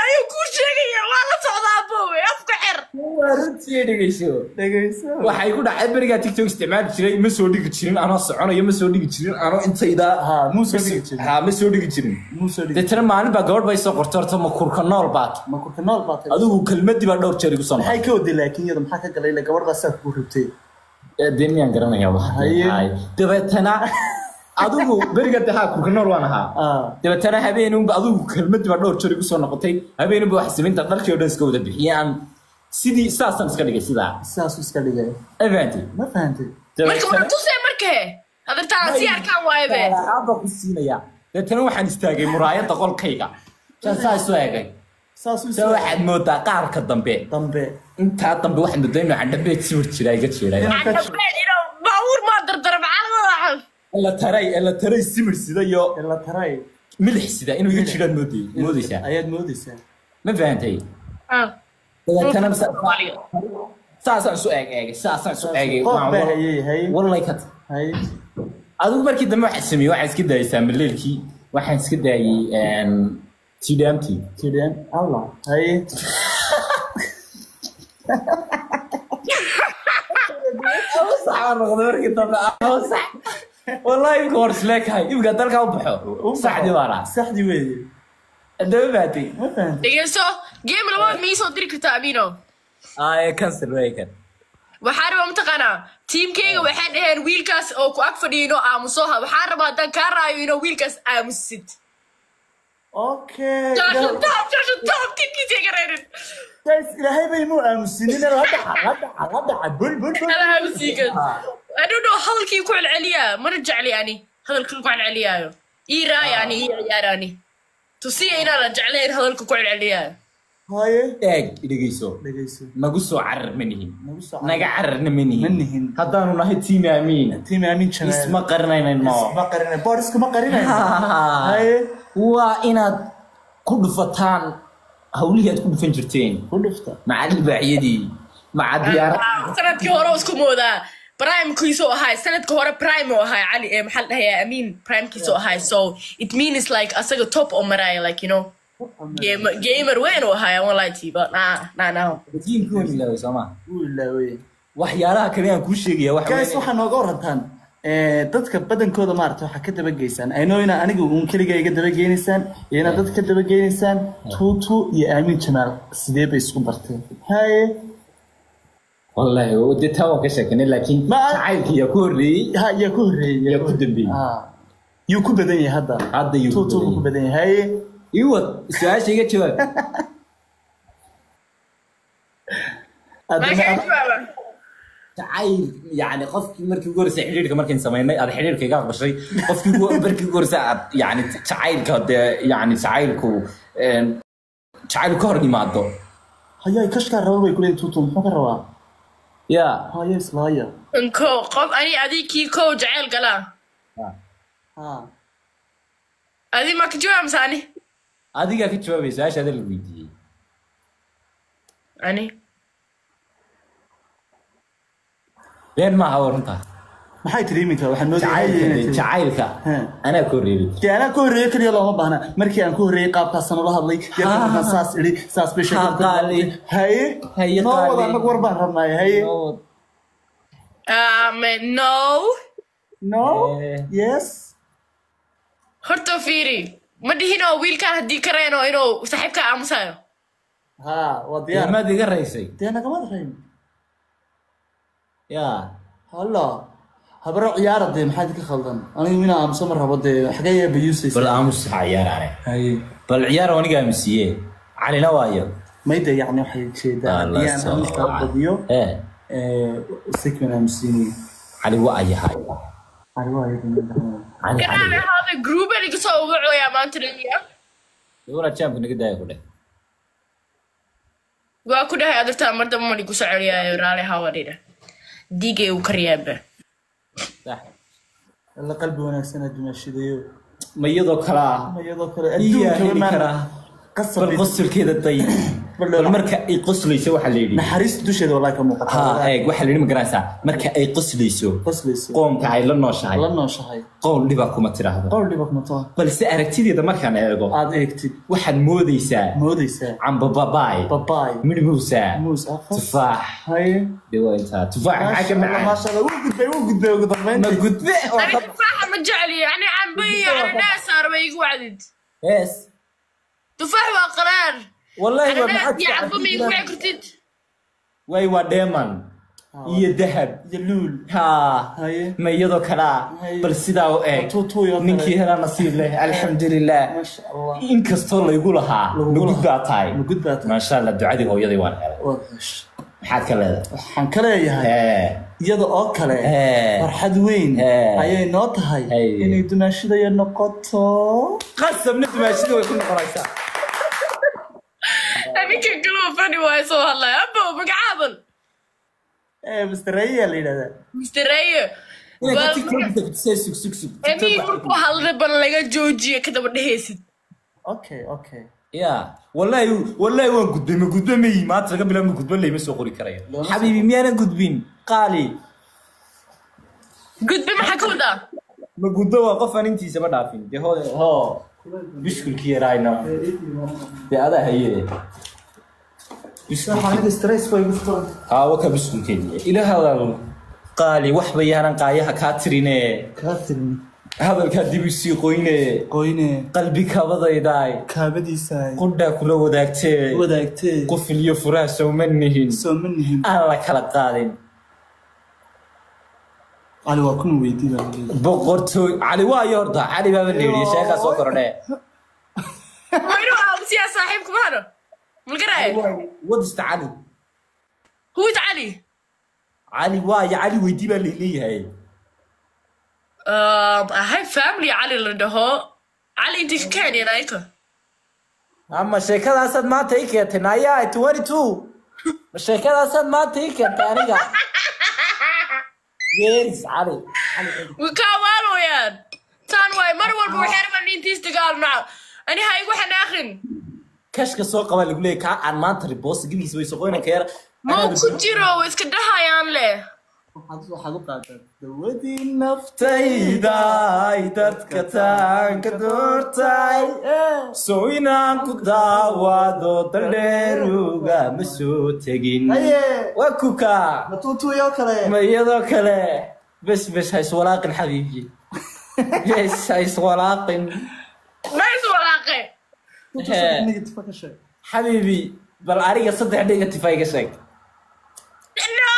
Ayuu kuu sheegayaa, waa la socdaa boowe afka xir. Waa runtii, dhegeyso. Dhegeyso. Waxay ku dhacay berigaa TikTok isticmaali jiray, ma soo dhigi jirin anoo soconayo, ma soo dhigi jirin anoo intayda. Ha, muu soo dhigi jirin. Ha, ma soo dhigi jirin. Muu soo dhigi. Deetana maalin baa gabadh bay soo qortay, horta ma kurka nool baad. Ma kurka nool baad. Adigu kelmadii baa dhowr jeer igu soo noqotay. Maxay ka waday laakiin iyada maxaa ka galay ila gabadh baa saa kugu rabtay. Dee miyaan garanayaa wax. Dabeetana adigu beriga dee haa kurka nool waan ahaa. Dabeetana habeenuunba adigu kelmadii baa dhowr jeer igu soo noqotay. Habeenuunba wax samaynta dharkii oo dhan iska wada bixiyay aan sidii saasaan iska dhigay sidaa. Saas iska dhigay. Ma fahantay? Ma fahantay? Marka waxaan tusay marka he. Hadartaan si arkaan waaye be. Aabba ku siinaya. Dabeetana waxaan istaagay muraayadda qolkayga. Saa isu eegay. Saas u Saa waxaad moodaa qaarka dambe. Dambe. Intaa dambe waxaan moodaa inuu candhabeed sawir jira iga jiray. Candhabeed inuu baabuur maa dardara maxaa laga wadaa? La taray simir sida iyo la taray milix sida inuu iga jiraan moodaysaa. Ayaad moodaysaa. Ma fahantay? Dabeetana saasaan isu eegay, saasaan isu eegay. Qof baa hayay, haye. Wallahi kat. Haye. Adigu markii dambe waxaan sameeyey, waxaan iska daayay saamaleelkii, waxaan iska daayay TDMT. TDM, Allah. Haye. Sax baan noqday markii dambe, sax. Wallahi imika hor isleekahay, imika dalka u baxo. Saxdii baan ahaa. Saxdii weeye. Daba baatay. Ma fahantay? Dhegeyso, game labaad ma ii soo diri kartaa Amino? Cancel way kan. Waxaa rabaa mataqaanaa tiimkayga waxay dhaheen wiilkaas oo ku ag fadhiyo inuu aamuso. Waxaan rabaa haddaan kaa raayo inuu wiilkaas aamusid. Okay. Jaasha taab tiimkiisa iga reerin. Guys, ilaahay bay muu aamusinin, la dhaca, la dhaca, la dhaca, bul bul bul. Ala aamusiigan. I don't know hadalkii ku celceliyaa, mana jecli ani hadalkii ku celceliyaayo. Ii raaya ani, ii ciyaar ani. Tusiya inaanan jeclayn hadalka ku celceliyaayo. Haye. Eeg, dhegeyso. Dhegeyso. Nagu soo carar ma nihin. Nagu soo carar. Naga cararna ma nihin. Ma nihin. Haddaanu nahay tiim Amiin. Tiim Amiin Jamaal. Isma qarinayno. Isma qarinayno. Boor iskuma qarinayno. Haye. Waa inaad ku dhufataan hawlihii aad ku dhufan jirteen. Ku dhufta. Maca libaaxyadii, maca diyaarad. Sanadkii hore isku moodaa. Prime-kiisu ahay, sanadka hore prime uu ahay Cali, maxaa la dhahayaa Amiin prime-kiisu ahay, so it means like asaga top oo maraya, like you know gamer weyn uu ahay, I won't lie to you, but nah. Jiilkii waan ilaaway soo ma? Wuu ilaaway. Waxyaalaha kale aan kuu sheegaya waxa Guys, waxaa nooga warantaan dadka badankooda maaragtay waxaa ka daba geysaan. I know inaa aniga uun keligaa iga daba geynaysaan iyo inaad dadka ka daba geynaysaan. Tuutu iyo Amiin Jamaal sidee bay isku barteen? Haye. Wallahi, dee taa waan ka sheekanay, laakiin jacaylka yaa ku horreeyey. Ha, yaa ku horreeyey. Yaa ku dambeeyey. Yuu ku badan yahay hadda. Hadda yuu ku Tuutu buu ku badan yahay. Haye. Ii wad, su-aasha iga jawaab. Jacayl, yacni qofkii markii ugu horreysay xidhiidhka markayn samaynay, aad xidhiidhka iga aqbashay, qofkii markii ugu horreysay aad yacni jacaylka dee yacni jacaylku Jacayl ka hor yimaado. Hayay kashkaa raba bay kuleeyihin tuutu muxuu ka rabaa? Ya. Haye islaaya. Ko qof ani adii kii kow jacayl galaa. Ha. Adi ma ka jawaab mise ani? Adigaa ka jawaabay su-aasha ada la weydiiyey. Ani. Been maaha, waa runtaa. Maxay tiri iminka? Waxaan moodayay haye inay tiri. Jacaylka He. anaa ka horreeyay. Dee anaa ka horreeye keliya looma baahna. Markii aan ka horreeyey qaabkaasaan ula hadlay, yarka markaan saas idhi, saas bay sheekadu Ha, ka qaali. bilaabatay. Haye. Haye, noo qaali. Wada anag war baan rabnaaye haye. No. No. Eh. Yes. Horta fiiri. Ma dhihinoo wiilkaan haddii ka reeno inuu saaxiibka aamusayo. Ha, waa diyaar. Maad iga raysay. Dee nagamad rayn. Ya. Halla habaro ciyaara dee, maxaa idinka khaldan? Anigu inaa aamuso ma rabo dee, xagee yaa bayuusaysa? Bal aamus ha ciyaaraane. Haye. Bal ciyaar oo aniga aamusiiye calina waayo. Mayda yacni waxay jeedaa Alla haddii aan soo aamuska badiyo sikman aamusiinaya. Cali waa ayahay. Cali waa ayaga. Cali. Garaan cali ahaada gruuba laga soo wacoyaa maanta dhaliya. Walaa jaamka naga daaya ku dheh. Waa ku dhahay adirtaa mar dambe ma ligu soo celiyaayo, raali hawadhina. Diigay uu karyaaba. Sax. Alla qalbi wanaagsan aad dumaashidayo. Ma iyadoo kalaa Ma iyadoo kale iyaa adduunka heli maan karaa? Qasab. Bal qosolkeeda day. Bal bal marka ay qoslayso waxaa la yidhi naxariista dusheeda wallahi ka muuqata. Ha, eeg, waxaa la yidhi, ma garanaysaa, marka ay qoslayso qoslayso qoomka ay la nooshahay la nooshahay qowl dhiba kuma tiraahdo. Qowl dhiba kuma taha. Balse aragtideeda markaan eego aad eegtid waxaad moodaysaa moodaysaa camba babaay babaay midh muusa muus afas tufaax. Haye. Dee waa intaa tufaax maxaa ka macaan? Maasha Allah, wuu gudbay, wuu gudbay ugu ma dambeyntii. gudbe oo Ani tufaaxa ma jecli, ani cambe iyo cananaas arba igu wacdid. Yes. Tufaax waa qaraar. Wallahi waa Cananaas maxaad iyo cambe ma igu wici kartid. Way waa dheeman iyo dahab iyo luul. Ha. Haye. Ma iyadoo kalaa? Haye. Bal sidaa u eeg. Tuutuuy oo kale. Ninkii helaa nasiib leh, alxamdulilah. Maasha Allah. Inkastoo laygu lahaa Lagugu magud lahaa. baa tahay. Magud baa tahay. Maasha Allah, ducadii hooyaday waan helay. Waad heshay. Maxaad ka leedahay? Waxaan ka leeyahay Hee. iyada oo kale Hee. farxad weyn Hee. ayay noo tahay Haye. inay dumaashidaya noqoto. Qasabna dumaashida way ku noqonaysaa. Ninka kaloo fadhi waayo soo hadlaya. Abo magacaaban. Eh, Mr. Ray la yidhahdaa. Mr. Rayo. Inay Bal TikTok kutusay, sug sug sug. Amiin markuu hadlay bal laga joojiye ka daba dhehaysid. Okay. Ya wallahi, wallahi waan gudbay. Ma gudbe mayi maanta laga bilaabo ma gudbo layma soo qori karayo. Looma soo xabiibi, miyaanan gudbin qaali? Gudbe maxaa ka wadaa? Ma gudbo waa qof aan intiisaba dhaafin dee. Hoo hoo, bishkulkii yaraayna dee adaa haye. Waxa aniga stress bay igu furan. Haa, waka biskulkeedii ilaahadaadu qaali waxba yaanan qaayaha kaa tirine. Kaa tirin. Hadalkaa dib isii qoyne. Qoyne. Qalbi kabadaydaay. Kaabadiisa. Qudhaa kula wadaagtee. Wadaagtee. Qufil iyo furaha sowma nihin? Soo ma nihin. Aan la kala qaadin. Cali waa kuma weydii baa leeyahay. Boqortooy cali waayo, horta cali baaba la yidhi, sheekaa soo kordhee. Waa inuu aamusiyaa saaxiibka mahano. Malgaraayo. Wadista cali. Who is Ali? Cali waayo, cali weydii baa laleeyahay. I have family Ali la dhaho. Ali intii ka keeneen ayaka. Ama sheekadaasaad maanta ii keentay nayaa 22? Ma sheekadaasaad maanta ii keentay aniga? Yes, cali. Way kaa waalooyaan. Taan waay mar walba waxay rabaan intiis dagaal naco. Ani ha igu xanaaqin. Kashka soo qaba lagu leeyahay kaa aan maanta riboos gebigiisa way soqoyna ka yar. Ma ku jiro, way iska dhahayaan leh. Waxaad u qaataa dawadii naftayda ay dadka taanka doortay soo inaan ku daawado daldheeruga ma soo tegin. Haye. Waa kuka. Ma tuutuuyoo kale. Ma iyadoo kale? Bes bes, ha iswalaaqin xabiibi, bes ha iswalaaqin. Ma is walaaqe. Tuutuu saddex negative ka sheeg. Xabiibi, bal aniga saddex negative iga sheeg. No.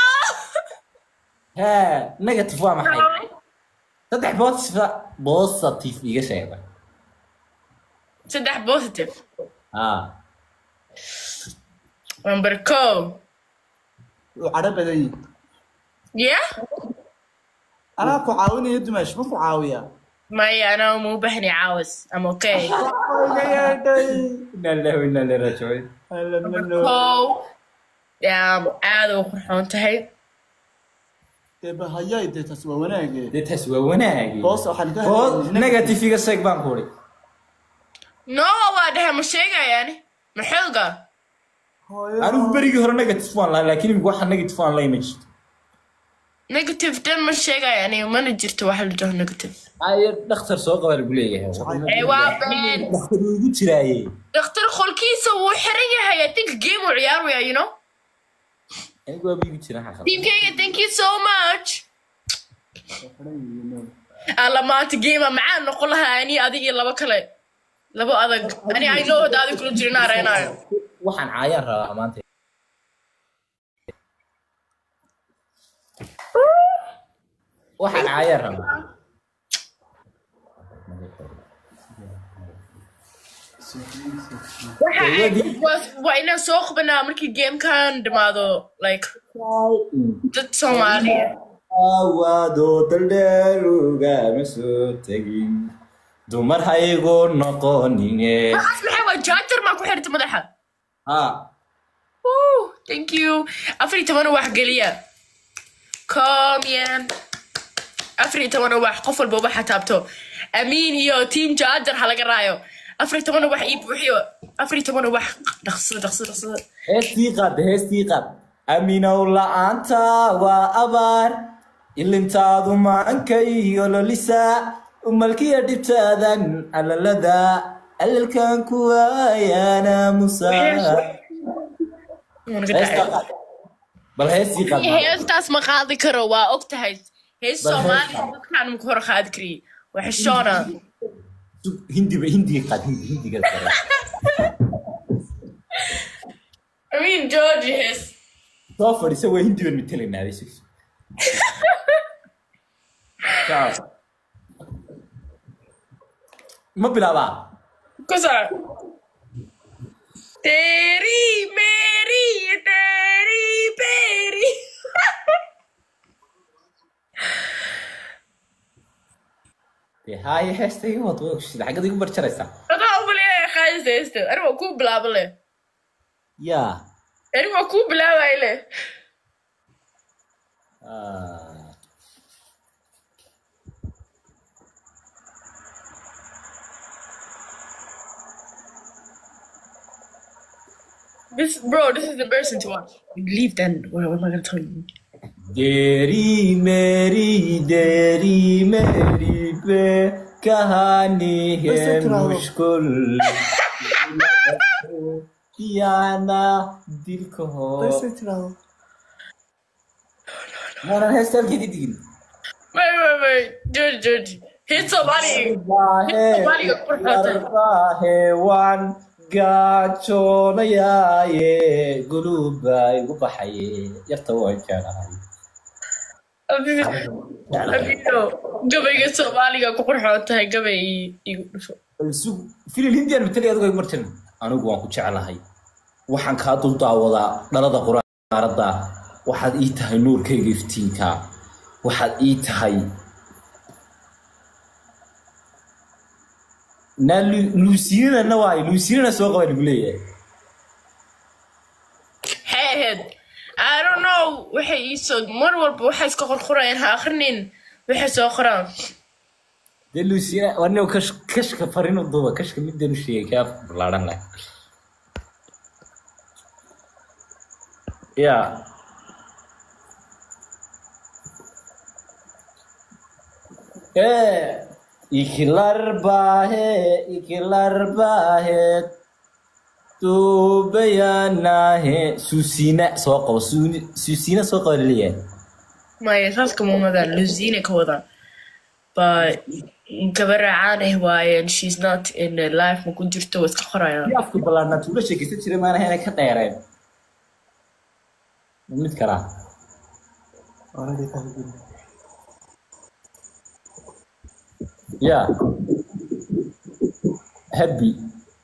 Hee, negative waa maxay? Saddex positive, positive iga sheeg. Saddex positive. Ah. Number kow. Wuu cadho badan yahay. Yeah? Anaa ku caawinaya dumaash, ma ku caawiyaa? Maya, anaa uma u baahni caawis. I'm okay. Inna lillahi wa inna ilayhi raajicuun. Kow, aad u qurxoon tahay. Dee bahayay, dee taas waa wanaage. Dee taas waa wanaagi. Boos waxaan ka Boos negative iga sheeg baan ku uri. No, waa dhahay, ma sheegayaan ma xooga. Anigu berigii hore negative waan lahaa, laakiin imika waxa negative waan lahay ma jirto. Negative dhan ma sheegayaan, mana jirto wax la dhaho negative. Aye, dhakhtar soo qaba lagu leeyahay. Ee, waa been. Dhakhtar wuu igu jiraaye. Dhakhtar qolkiisa wuu xiran yahay. I think game uu ciyaaraya, you know. Anigu waaba igu jiran xaqal. Teamkayga, thank you so much. Alla, maanta game macaan noqon lahaa, ani adig iyo labo kale, labo adag. Ani I know hadda adig kula jirin areenaayo. Waxaan caayaan rabaa maanta. Waxaan caayaan rabaa. Waxa waa inaan soo qabanaa markii gamekan dhamaado, like dad Soomaaliya. Awaado daldheerugama soo tegin, dumar haygu noqonine. Waxaas maxay? Waa jaajar maa ku xirta madaxa? Ha. Woo, thank you. 14 wax geliya. Come yan. 14 wax, qof walba waxa taabto. Amiin iyo team jaajar ha laga raayo. 14 wax ii buuxiyo. 14 wax, dhaqso dhaqso dhaqso. Heestii qaad, heestii qaad. Aminow la'aanta waa abaar, ilintaadu maanka iyo lolisa, umalkiya dhibtaadan alalada alalkan ku waayaana musa. Heestaa qaad. Bal heestii qaad. Heestaas ma qaadi karo, waa og tahay. Hees Bal Soomaali dadkaan ma ku hor qaadi kariye. Waa xishoona. Hindiba, hindiga qaad, hindi, hindiga qaad. Amiin, George, hees. Soo fadhiisa, waa hindi baan metelaynaa bay sugso. Ciao. Ma bilaabaa? Ku soco. तेरी मेरी तेरी peri. Dee haye, heesta iga wad, way kushida, xaggad igu barjaraysaa. Adaa u maleynaya qaadista heesta. Ani waa kuu bilaabo leh. Yaa. Ani waa kuu bilaabay leh. Ah. This bro, this is embarrassing to watch. Leave then. What am I gonna tell you? तेरी मेरी तेरी मेरी पे कहानी है वैसे कराओ। मुश्किल किया ना दिल को हो. Bas tiraahdo. Maanan heesta halkeedii digin. Wait, wait, wait. George, George. Hees Somali. Soomaaliga qurxootay. Yarbaahe waan gaajoonayaaye, guluub baa igu baxaye, yarta waan jeclahay. Amiino, gabayga Soomaaliga ku qurxoon tahay, gabay igu dhufo. Filil hindiyan matalay, adigo igu marjan. Anigu waan ku jeclahay, waxaan kaa dul daawadaa dhalada quraaradda, waxaad ii tahay nuurkayga iftiinka, waxaad ii tahay na luusiinana waay, luusiinana soo qaba lagu leeyahay. Maxay ahayd? I don't know. Waxay ii soo mar walba waxay iska qorqorayaan, ha akhrinin waxay soo qoraan. Dee luusiina waa nin kash, kashka farin u duuba, kashka middan u sheegay kaa ballaaran leh ya. Ikilar baahe, ikilar baahe, tuubayaanahe, suusiina soo qabo, suusiina soo qaba laleeyahay. Maya, saas kama wadaan, Luzina ka wadaan. But gabar caan ah waaye and she's not in the life, ma ku jirto, waa iska qorayaan. Afka ballaarnaa tuulo sheekaysan jiray maana inay ka dheereen mid kalaa. Oradii tahay. Ya happy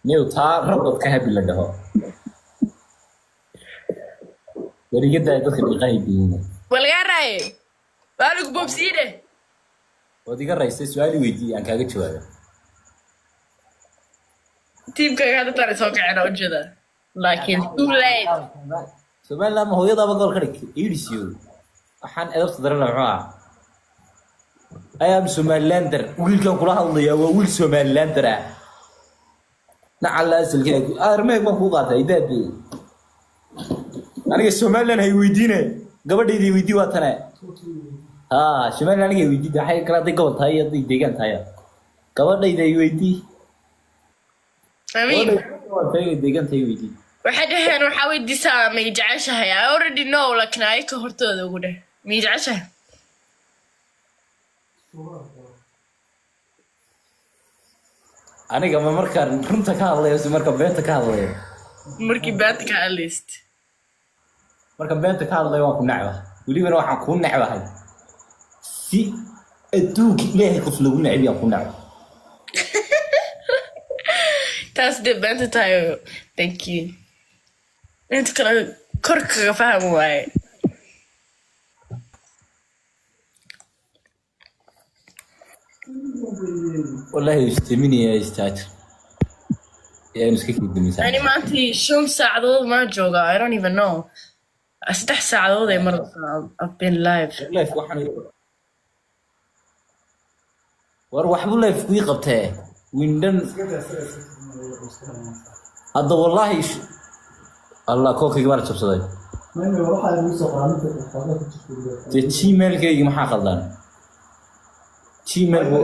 new taa rabadka happy la dhaho werigadaa dadka dhiiqahay biyiina. Waa lagaa raaye, waa lagu boobsiine. Waad iga raysay, su-aal i weydiiyey aan kaaga jawaabo. Tiimkayga hadda tani soo kaceen oo ujeeda, laakiin too late. Somaliland ma hooyadaaba gobol ka dhig iidhisiyo. Waxaan edabta darana muxuu ah? I am Somalilander. Wiilkan kula hadlayaa waa wiil Somalilander ah. Nacalla asalkeega armeeg baan kuu qaatay idaade. Aniga Somaliland hay weydiine, gabadhayda weydii waa tane. Ha, Somaliland aniga weydii, waxay kala hadday gobol tahay iyo hadday deegaan tahay, gabadhayda ay weydii. Amiin. Gabadhayda waa tahay, deegaan tahay weydii. Waxay dhaheen, waxaa weydiisaa may jeceshahay. I already know, laakiin ayaka hortooda ugu dheh, may jeceshahay? Aniga ma markaan runta ka hadlayo mise markaan beenta ka hadlayo? Markii beenta ka hadlayst. Markaan beenta ka hadlayo waan ku necbahay, welibana waxaan kuu necbahay si adduunka Ilaahay qof lagu necbi aan ku necbahay. Taas dee beenta tahay. Thank you. Inta kale kor kaga faham waaye. Wallahi istiminaya istaajir yaanu iska kidimisaa. Ani maanta 5 saacadood maa jooga. I don't even know, 3 saacadood ay mar I've been live. Life waxaan war waxbuu life kuii qabtee windhan hadda wallahi Allah koolkayga baa la jabsaday. Dee Gmailkaygi maxaa qaldan? Gmail bu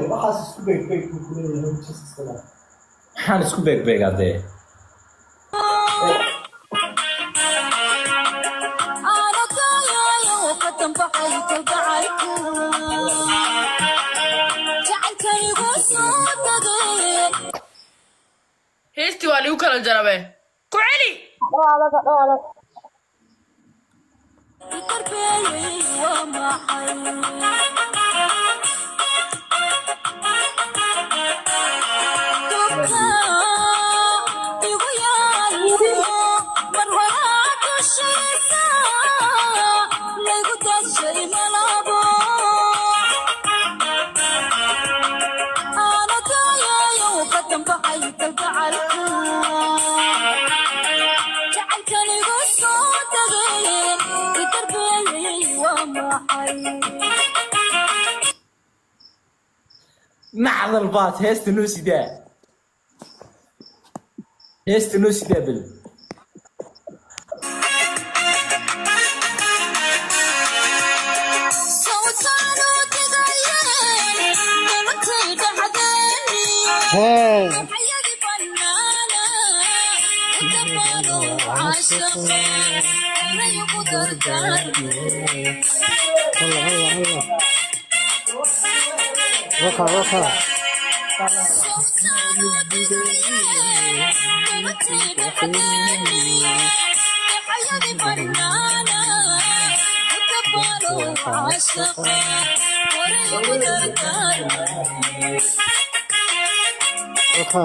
maxaan isku beegbeegaa dee? Heestii waa ligu kala jarabe, ku celi. Nacdal baad heesta noo sidaa, heesta noo sidaa bel. Hey. Allah Allah Allah. Waka waka. Waka.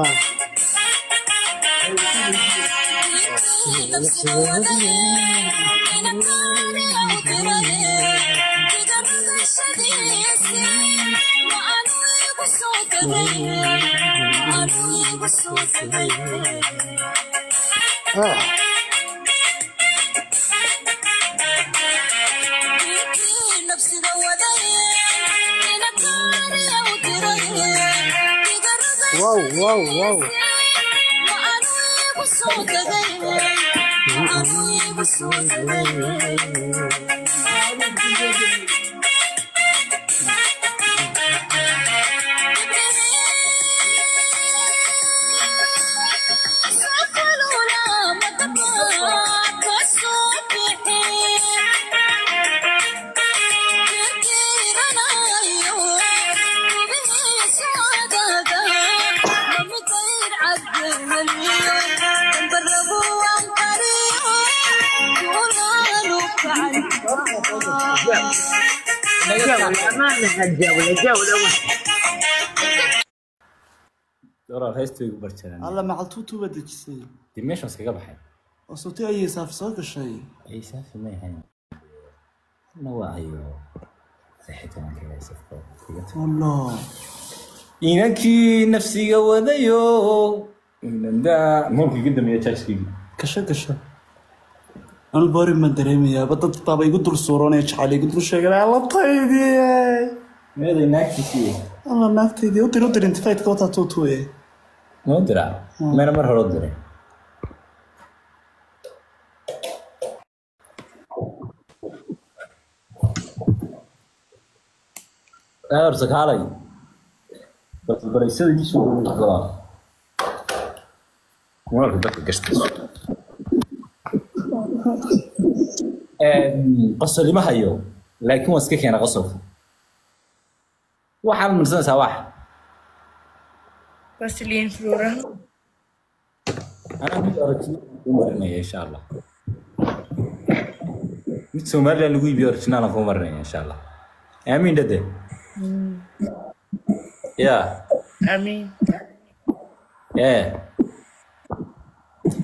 Ah. Wow wow wow. Walaal, heesta way igu barjaraan. Alla macal tuutuba dejisay. Dee meeshaan iskaga baxay. Oo sawti ayay saafi soo gashay. Ay saafi may ahayn na waa ayo. Allah. Inankii nafsiga wadayo inanda moolka iga dameeya jaaskeyga. Gasho gasho. Anu boring ma dareemayaa ba, dad baaba igu dul suuroonaya, jacayl igu dul sheeganaya, labtaydii. Meeday naagtiisii? Alla, naagtaydii u dir, u dir intifaydka wataa tuutuuye. Noo diraa meena mar hore u diray. Horta kaalay balbalaysada ii soo galaa moolka dadka gashta. Qosol ima hayo, laakiin waan iska keena qosolka. Waxaad marsanaysaa wax? Vaseline Flora. Anaa mid original kuu marinaya insha Allah, mid Somaliland lagu iibiyo original aan kuu marinaya insha Allah. Aamiin dhade ya. Amiin. Ee.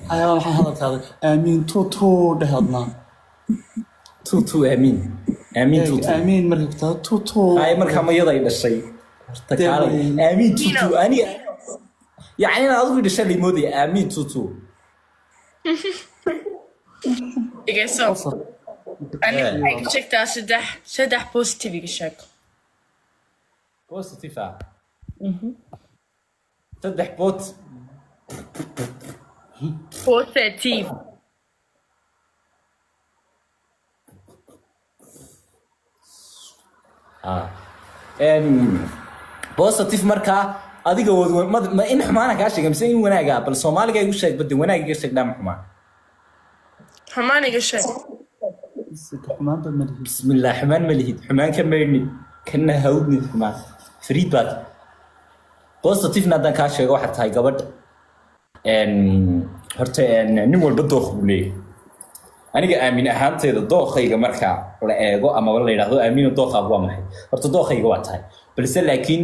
Hayaa, waxaan hadalkaada aamiin tuutuu dheh adnaa. Tu tu aamiin aamiin tu tu. Aamiin markay ku tahay tuutuu. Ay markaa mayada ay dhashay horta kaalay. Aamiin tu tu aniga yacni inaad adigu dhashay limoodaya aamiin tu tu. Dhegeyso. Aniga waxay iga sheegtaa saddex positive iga sheeg. Positive ah, saddex bot. Positive. Ah. Positive markaa adiga wad ma in xumaana kaa sheega mise in wanaaga? Bal Soomaaliga igu sheeg bade, wanaag iga sheeg dhaama xumaan. Xumaan iga sheeg. Xumaanba ma lihid. Bismillah, xumaan ma lihid, xumaan ka maydhnid kana hawdnid, xumaan fariid baad. Positivena haddaan kaa sheego, waxaad tahay gabadh horta nin walba dooq buu leeyahay. Aniga aamin ahaanteeda dookhayga marka la eego amaba la yidhaahdo aamino dookhaagu waa maxay, horta dookhayga waa tahay, balse laakiin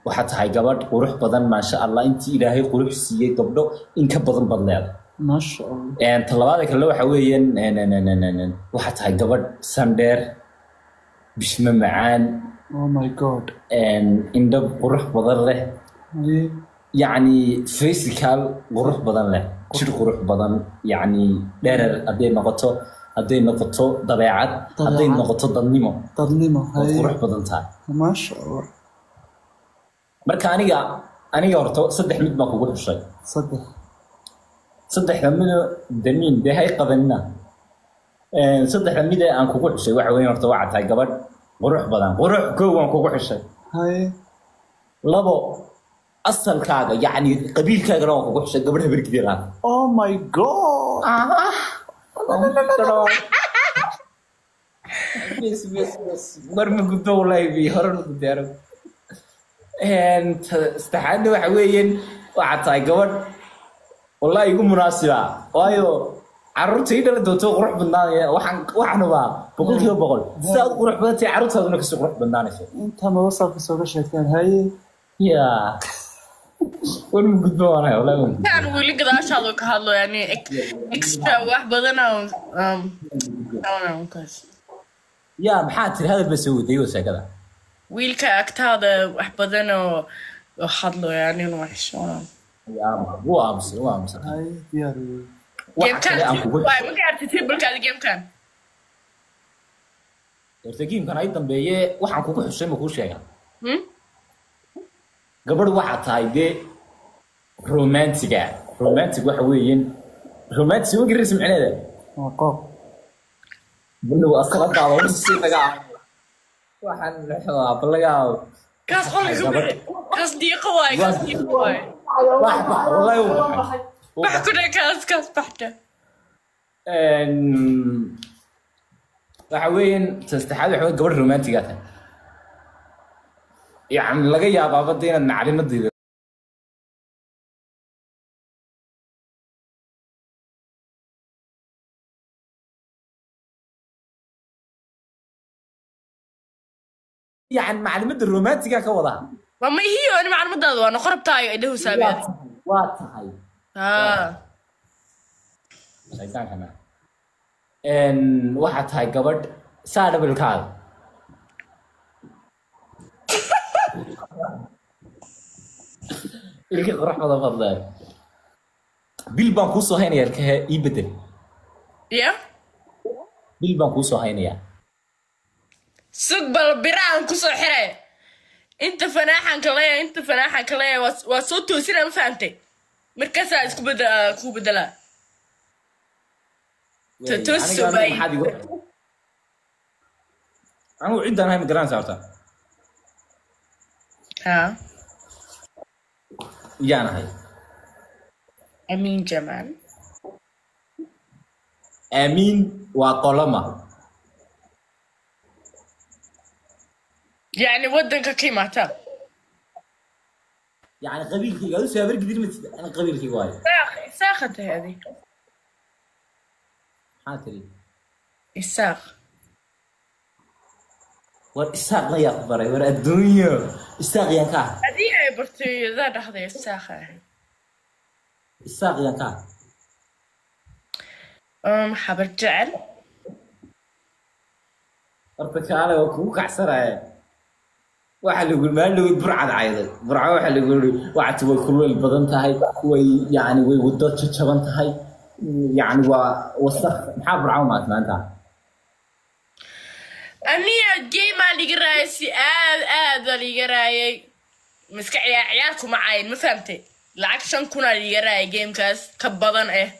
waxaad tahay gabadh qurux badan, maasha Allah. Intii Ilaahay qurux siiyey gabdho in ka badan baad leedahay. Maasha Allah. Ta labaada kale waxa weeyaan waxaad tahay gabadh sandheer, bishmo macaan. Oh my God. Indho qurux badan leh. Haye. Yacni physical qurux badan leh, jir qurux badan, yacni dherer hadday noqoto dabeecad, hadday Dabeecad. noqoto dadnimo. Dadnimo. Waad Haye. qurux badan tahay. Maasha Allah. Marka aniga horta saddex mid baan kugu xushay. Saddex. Saddexda mid damiin dee hay qabanina. Saddexda mid ee aan kugu xushay waxa weeye, horta waxaad tahay gabadh qurux badan, qurux kow waan kugu xushay. Haye. Labo, asalkaaga yacni qabiilkaagana waan kugu xushay, gabadh Habargidir ah. Oh my God. Bes bes bes, war ma gudbo wallahi, bi hore ma gudbo. Saddexaadna waxa weeyaan waxaad tahay gabadh wallahi igu munaasiba, waayo carruurta ii dhali doonto qurux badnaanaya. Waxaan hubaa 100% sidaad u qurux badan tahay carruurtaaduna kasii qurux badnaanayso. Intaa ma WhatsAppka sooga sheegteen? Haye. Ya, war ma gudbo waanahay wallahi ma gudbo. Kan weli gadaashaadu ka hadlo, yani extra wax badan oo I don't know, kaas. Ya, maxaa tiri? Hadal baa soo waday oo sheekada. Wiilka agtaada wax badan oo hadlo, yani inuu xishoonayo. Ya, wuu aamusay, wuu aamusay. Haye, diyaar wey. Waxa kale aan kugu Waay, ma gaartay tablekaada gamekan? Horta gamekan ay dambeeye waxaan kugu xushay ma kuu sheegaa? Hmm? Gabadh waxaa tahay dee romantiga. Romantic waxa weeyaan, romantic ma garanaysa micnaheeda? Waa qooq. Balow asaladaada si laga waxaan waa balagaa. Kaas qolka ka bixi. Kaas diiqo waay, kaas diiqo waay. Wax bax wallahi wuu baxay. Wuu Bax baxay. ku dheh kaas, kaas baxda. Waxa weeyaan ta saddexaad waxa weeye gabadh romantiga tahay, yacni laga yaabaaba dee inaad maclimadayda yacni maclimadda romantiga ka wadaa. Waa ma ihiyo ani macluumadaada waa noqon rabtaayo idhahu Waa saabeed. tahay, waa tahay. Ah. Shaytaankana waxaa tahay gabadh saa dhabilkaada. Ilka qurux badan baad leedahay. Bil baan kuu soo haynayaa ilkaha ii bedel. Ya. Bil baan kuu soo haynayaa. Sug bal birahan kusoo xiray. Inta fanaaxan kaleeya, inta fanaaxan kaleeya, waa soo toosina, ma fahamtay? Markaasaa isku bedela, kuu bedelaa. Toos Aniga soo aniga baay. Maxaad igu anigu ciddaan ahay ma garanaysaa horta? Ha. Yaan ahay? Amiin Jamaal. Aamiin waa qoloma? Yacni waddanka ka imaataa. Yani qabiilkayga adu saabar gidir ma tida, ani qabiilkayga waayo. Isaaq, isaaqa tahay adi. Maxaa tiri? Isaaq. War isaaq la yaa ku baray? War adduunyo, isaaq yaan ka ah? Adii ay bartay adaa dhahday isaaqa ahay. Isaaq yaan ka ah? Xabar jecel. Horta kaale, waa kugu kacsanaya. Waxa lagu maalin burcad cayday burca, waxa lagu yiri waxaad way kuleel badan tahay, way yani way wado jajaban tahay, yani waa wasakh. Maxaa burca u maad maanta? Aniga game-aa liga raayay, si aad aad baa liiga raayay. Miska ciyaar ciyaar kuma cayin, ma fahamtay? Lacag 5,000-aa liiga raayay gamekaas ka badan eh.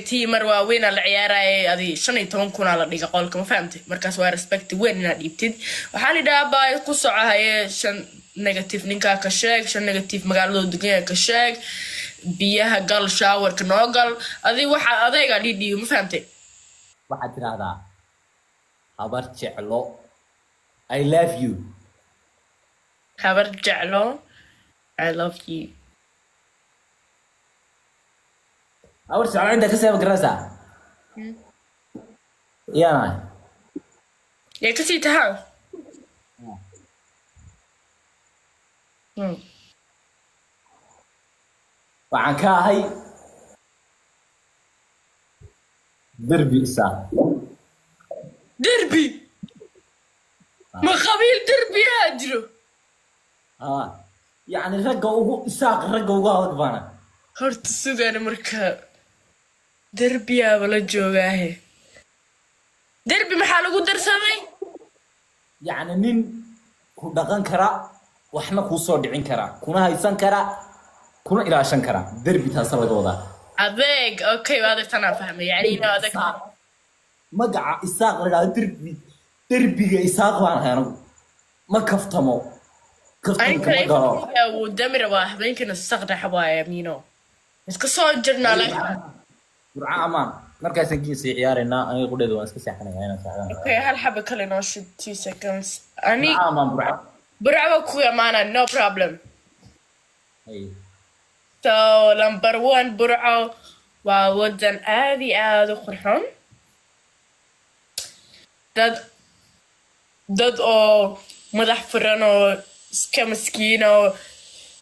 Tiimar waaweynaa la ciyaarayay, adi 15,000-aa la dhiga qolka, ma fahamtay? Markaas waa respect weyn inaad dhiibtid. Waxaan idhahaa baa ku soco haye, shan negative ninkaa ka sheeg, shan negative magaalada degan ka sheeg, biyaha gal, showerka noo gal, adi waxa adaygaa dhiidhiibi, ma fahamtay? Waxaad tidhaahdaa habar jeclo I love you. Habar jeclo I love you. Habar jeclo inta ka seeba garanaysaa yaana. Yay kasii tahaa. Waxaan ka ahay derbi isaaq. Derbi? Ma qabiil derbiyaa jiro? Ha, yacni ragga ugu isaaq, ragga ugu adag baana. Horta sugan, marka derbiyaaba la joogaahe, derbi maxaa lagu darsamay? Yacni nin ku dhaqan kara, waxna kuu soo dhicin kara, kuna haysan kara, kuna ilaashan kara, derbi taasa laga wadaa. Adeeg, okay, waa adeegtanaa fahmay, yani inuu adeeg. Isaaq. Magaca isaaq la dhahdo, derbi, derbiga isaaq baan ahay anigu. Ma kaftamo, kaftanka ma galo. Wuu dami rabaa habeenkina saqdax waaye, amiino iska soo jirnaa like. Burca amaan markaasaan giisii ciyaaraynaa, aniga qudheeda waan iska seexanaya inaan seexdaan. Okay, hal xaba kale noo shid, 2 seconds ani. Burca amaan, burca. Burca waa ku amaana, no problem. Hay. So number one, Burco waa wadan aad iyo aad u qurxoon, dad oo madax furan oo iska maskiin oo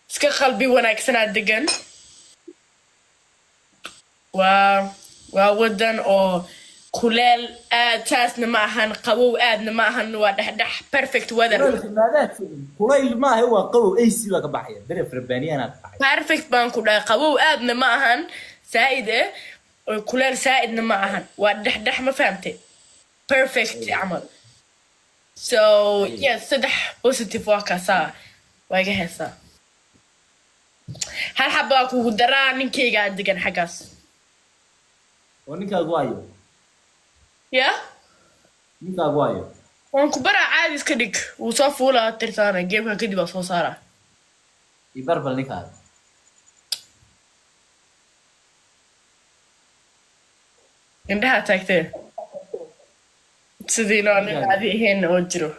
iska qalbi wanaagsanaa degan. Waa wadan oo kuleel aad taasna ma ahan, qabow aadna ma ahan, waa dhexdhex, perfect weather. Kulaylka maadaa tegin, kulayl maaha, waa qabow, AC baa ka baxaya, daref rabbaaniyana ka baxaya. Perfect baan ku dhahay, qabow aadna ma ahan saa'id eh, oo kuleel saa'idna ma ahan, waa dhexdhex, ma fahamtay? Perfect camal. So yes, saddex positive waa kaasaa, waa iga heesaa. Hal xaba waa kugu daraa, ninkaygaa degan xaggaas. Oo ninkaagu waayo? Ya. Ninkaagu waayo? Waan ku baraa, caadi iska dhig, wuu soo fuulaa tirtaana, gameka kadib waa soo saaraa. Ibarbal ninkaaga. Indhaha taagtee sidii noo nin caadi ahayn oo jiro.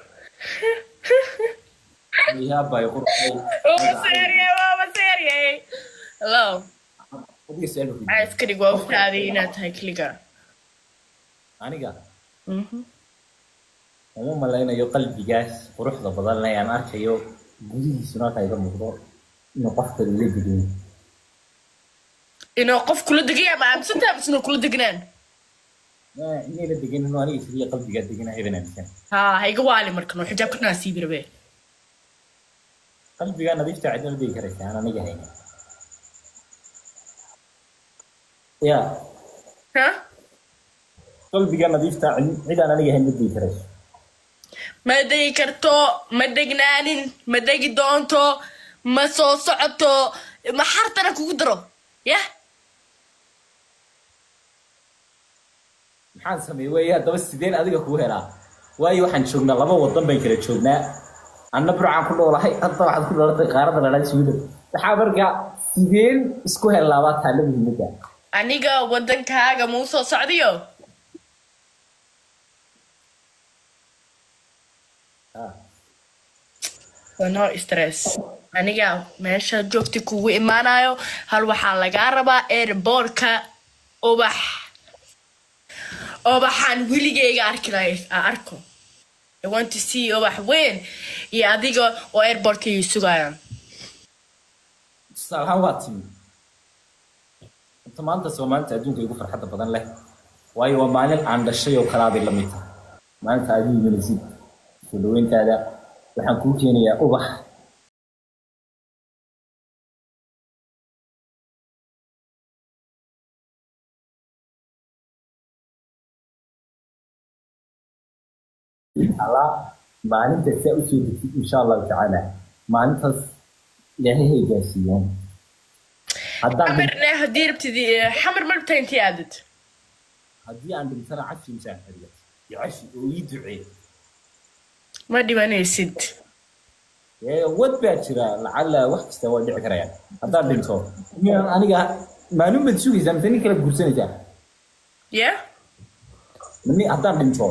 Yaabay qurxay. Waa seeriyey, waa seeriyey. Hello. Adiga su'aal baan ku Caadi iska dhig, waa ogtaadi inaad tahay keliga. Aniga uma malaynayo qalbigaas quruxda badan leh aan arkayo gudihiisuna halkaa iga muuqdo inuu qof kale la degin. Inuu qof kula degaya ma aaminsantahay mise inuu kula degnaan? Inay la degan, inuu aniga keliya qalbigaa deganahay baan aaminsan. Ha, ha iga waali markan oo xijaabka dhanaa siibi rabee. Qalbigaa nadiifta cidna ma degi karaysa aan aniga haynin. Ya. Ha. Qalbigaa nadiifta cid aan aniga hayn ma degi karayso. Ma degi karto, ma degnaanin, ma degi doonto, ma soo socoto, ma xartana kugu daro yah. Maxaan sameeyey weeye haddaba? Sideen adiga kuu helaa? Waayo waxaan joognaa laba wadan baan kala joognaa. Anna Burcaan ku noolahay, hadda waxaad ku noolatay qaaradda la dhahay Sweden. Waxaa marka sideen isku helnaa baa taalla muhiimadda. Aniga wadankaaga muu soo socdiyo? Ah. No stress, aniga meesha joogta kugu imaanayo. Hal waxaa lagaa rabaa airportka ubax, ubaxaan weligeyga arki lahay aan arko. I want to see ubax weyn iyo adiga oo airportka ii sugayaan. Tusaale ahaan waa timi inta maanta soo maalinta adduunka igu farxadda badan leh, waayo waa maalin aan dhashay oo kalaaday la mid tahay maalinta aad ii imanaysid. Soo dhaweyntaada waxaan kuu keenayaa ubax. Allah maalinta saa usoo degtid, insha Allahu tacaala, maalintaas Ilaahay hay gaarsiiyo haddaan Xamarna haddii rabtid, Xamar ma rabtaa intii aadid? Haddii aan dhintana cafi musaaxariya iyo cafi oo ii ducee. Ma dhimanaysid. Ee, wad baa jira, lacala wax kasta waa dhici karayaan. Haddaan dhinto miyaan aniga maalin baad sugaysaa mise nin kala guursanaysaa? Yeah. Ma nin haddaan dhinto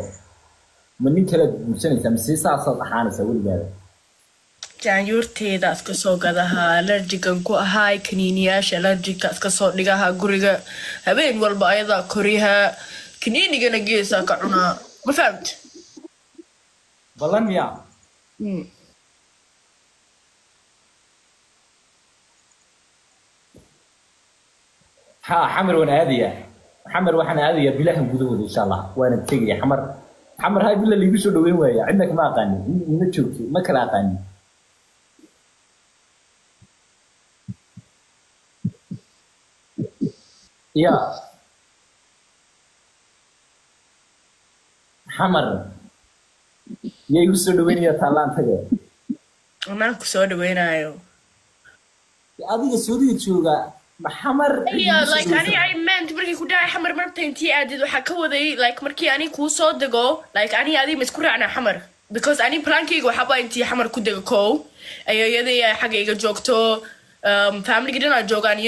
ma nin kala guursanaysaa mise saasaad ahaanaysaa weligaada? Jaanyuurteeda iska soo gadahaa, allergigan ku ahaay kaniiniyaasha allergiga iska soo dhigahaa guriga, habeen walba ayadaa koryaha, kaniinigana geesaa ka cunaa, ma fahamt? Ballan miyaa? Mm. Ha, Xamar waan aadayaa. Xamar waxaan aadayaa bilahan gudahooda, insha Allah, waana tegaya Xamar. Xamar hay bila liigu soo dhaweyn waaya, cidna kama aqaanin, ima joogto, ma kala aqaanin. Ya, Xamar yaa igu soo dhaweynaya taallaan tage? Anaan ku soo dhaweynayo. Adiga Sacuudiga jooga ma Xamar cid Yeah, igu soo like ani dhaweysan? I meant markii ku dhacay Xamar marabta intii aadid, waxaa ka waday like markii ani kuu soo dego, like ani adi ma isku raacnaa Xamar? Because ani plankayga waxaa baa intii Xamar ku dego kow ayeeyadii ay xagga iga joogto, familyga dhan aa joogaan,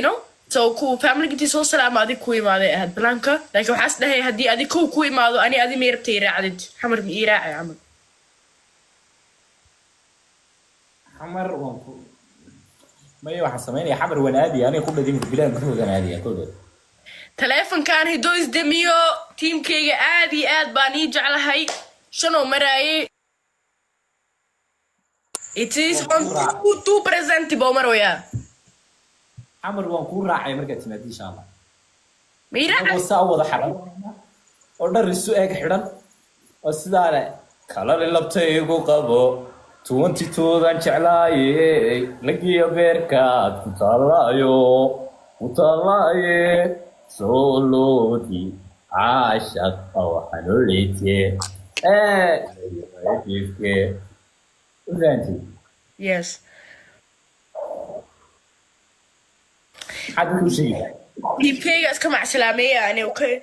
so ku familyga intii soo salaama adig ku imaaday ahayd planka. Like waxaas dhahay haddii adig kow ku imaado, ani adi ma rabta ii raacdid Xamar? Ma ii raacay camal? Xamar waan ku maya, waxaan samaynaya Xamar waan aadaya aniga ku dhadin bilahan gudahoodan aadaya kowdheed. Taleefonkan hidoo isdamiyo. Tiimkayga aad iyo aad baan ii jeclahay. Shanoo maraayay, it is on 2% boo maroyaa. Xamar waan kuu raacay markaad timaado, insha Allah. Ma ii raacay? Anagoo saa u wada xidhan oo dhar isu eg xidhan oo sidaa leh kalali labta igu qabo 22-dan jeclaaye lagiyo beerkaad ku taallaayo ku taallaaye sooloodi caashaq waxaan u liite jiifke u fahanti. Yes. Maxaad dadka u sheegaysaa? Tiimkayga iska macsalaameeya ani. Okay,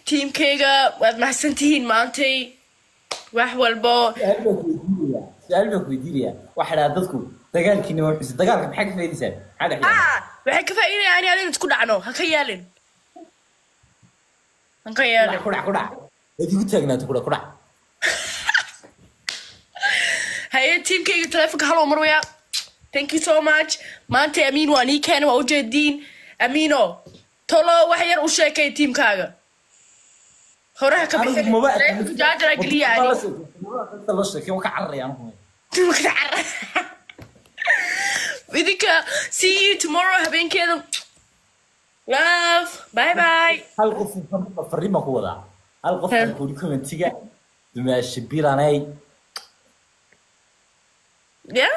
tiimkayga waad mahadsan tihiin maantay wax walbo. Su-aal baan ku weydiinayaa. Waxaa dhahaa dadku dagaalkiina waa xusay, dagaalka maxaa ka faa'iidaysaan? Maxaa dhex yaala? Ah, waxay ka faa'iidayaan ani adin isku dhacno. Ha ka yeelin, ha ka yeelin. Ku dhac, ku dhac, waad igu taagnaato, ku dhac, ku dhac. Haye, tiimkayga taleefonka haloo marwaya. Thank you so much. Maanta Amiin waa nii keena, waa ujeediin. Amiino tolo wax yar u sheekay tiimkaaga horaha ka Anigu bixin. maba Taleefonka jaajara geliya ani. La sheekay waan ka cararaya anigu. Tiimka cara idinka. See you tomorrow habeenkeeda. Love, bye bye. Hal qof fariin baan ku wadaa, hal qof aan ku commentiga dumaasha bilanay. Yeah.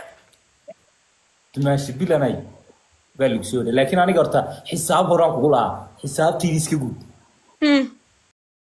Dumaashi bilanay baa lagu soo yidhi, laakiin aniga horta xisaab horaan kugu lahaa, xisaabtayda iska guud.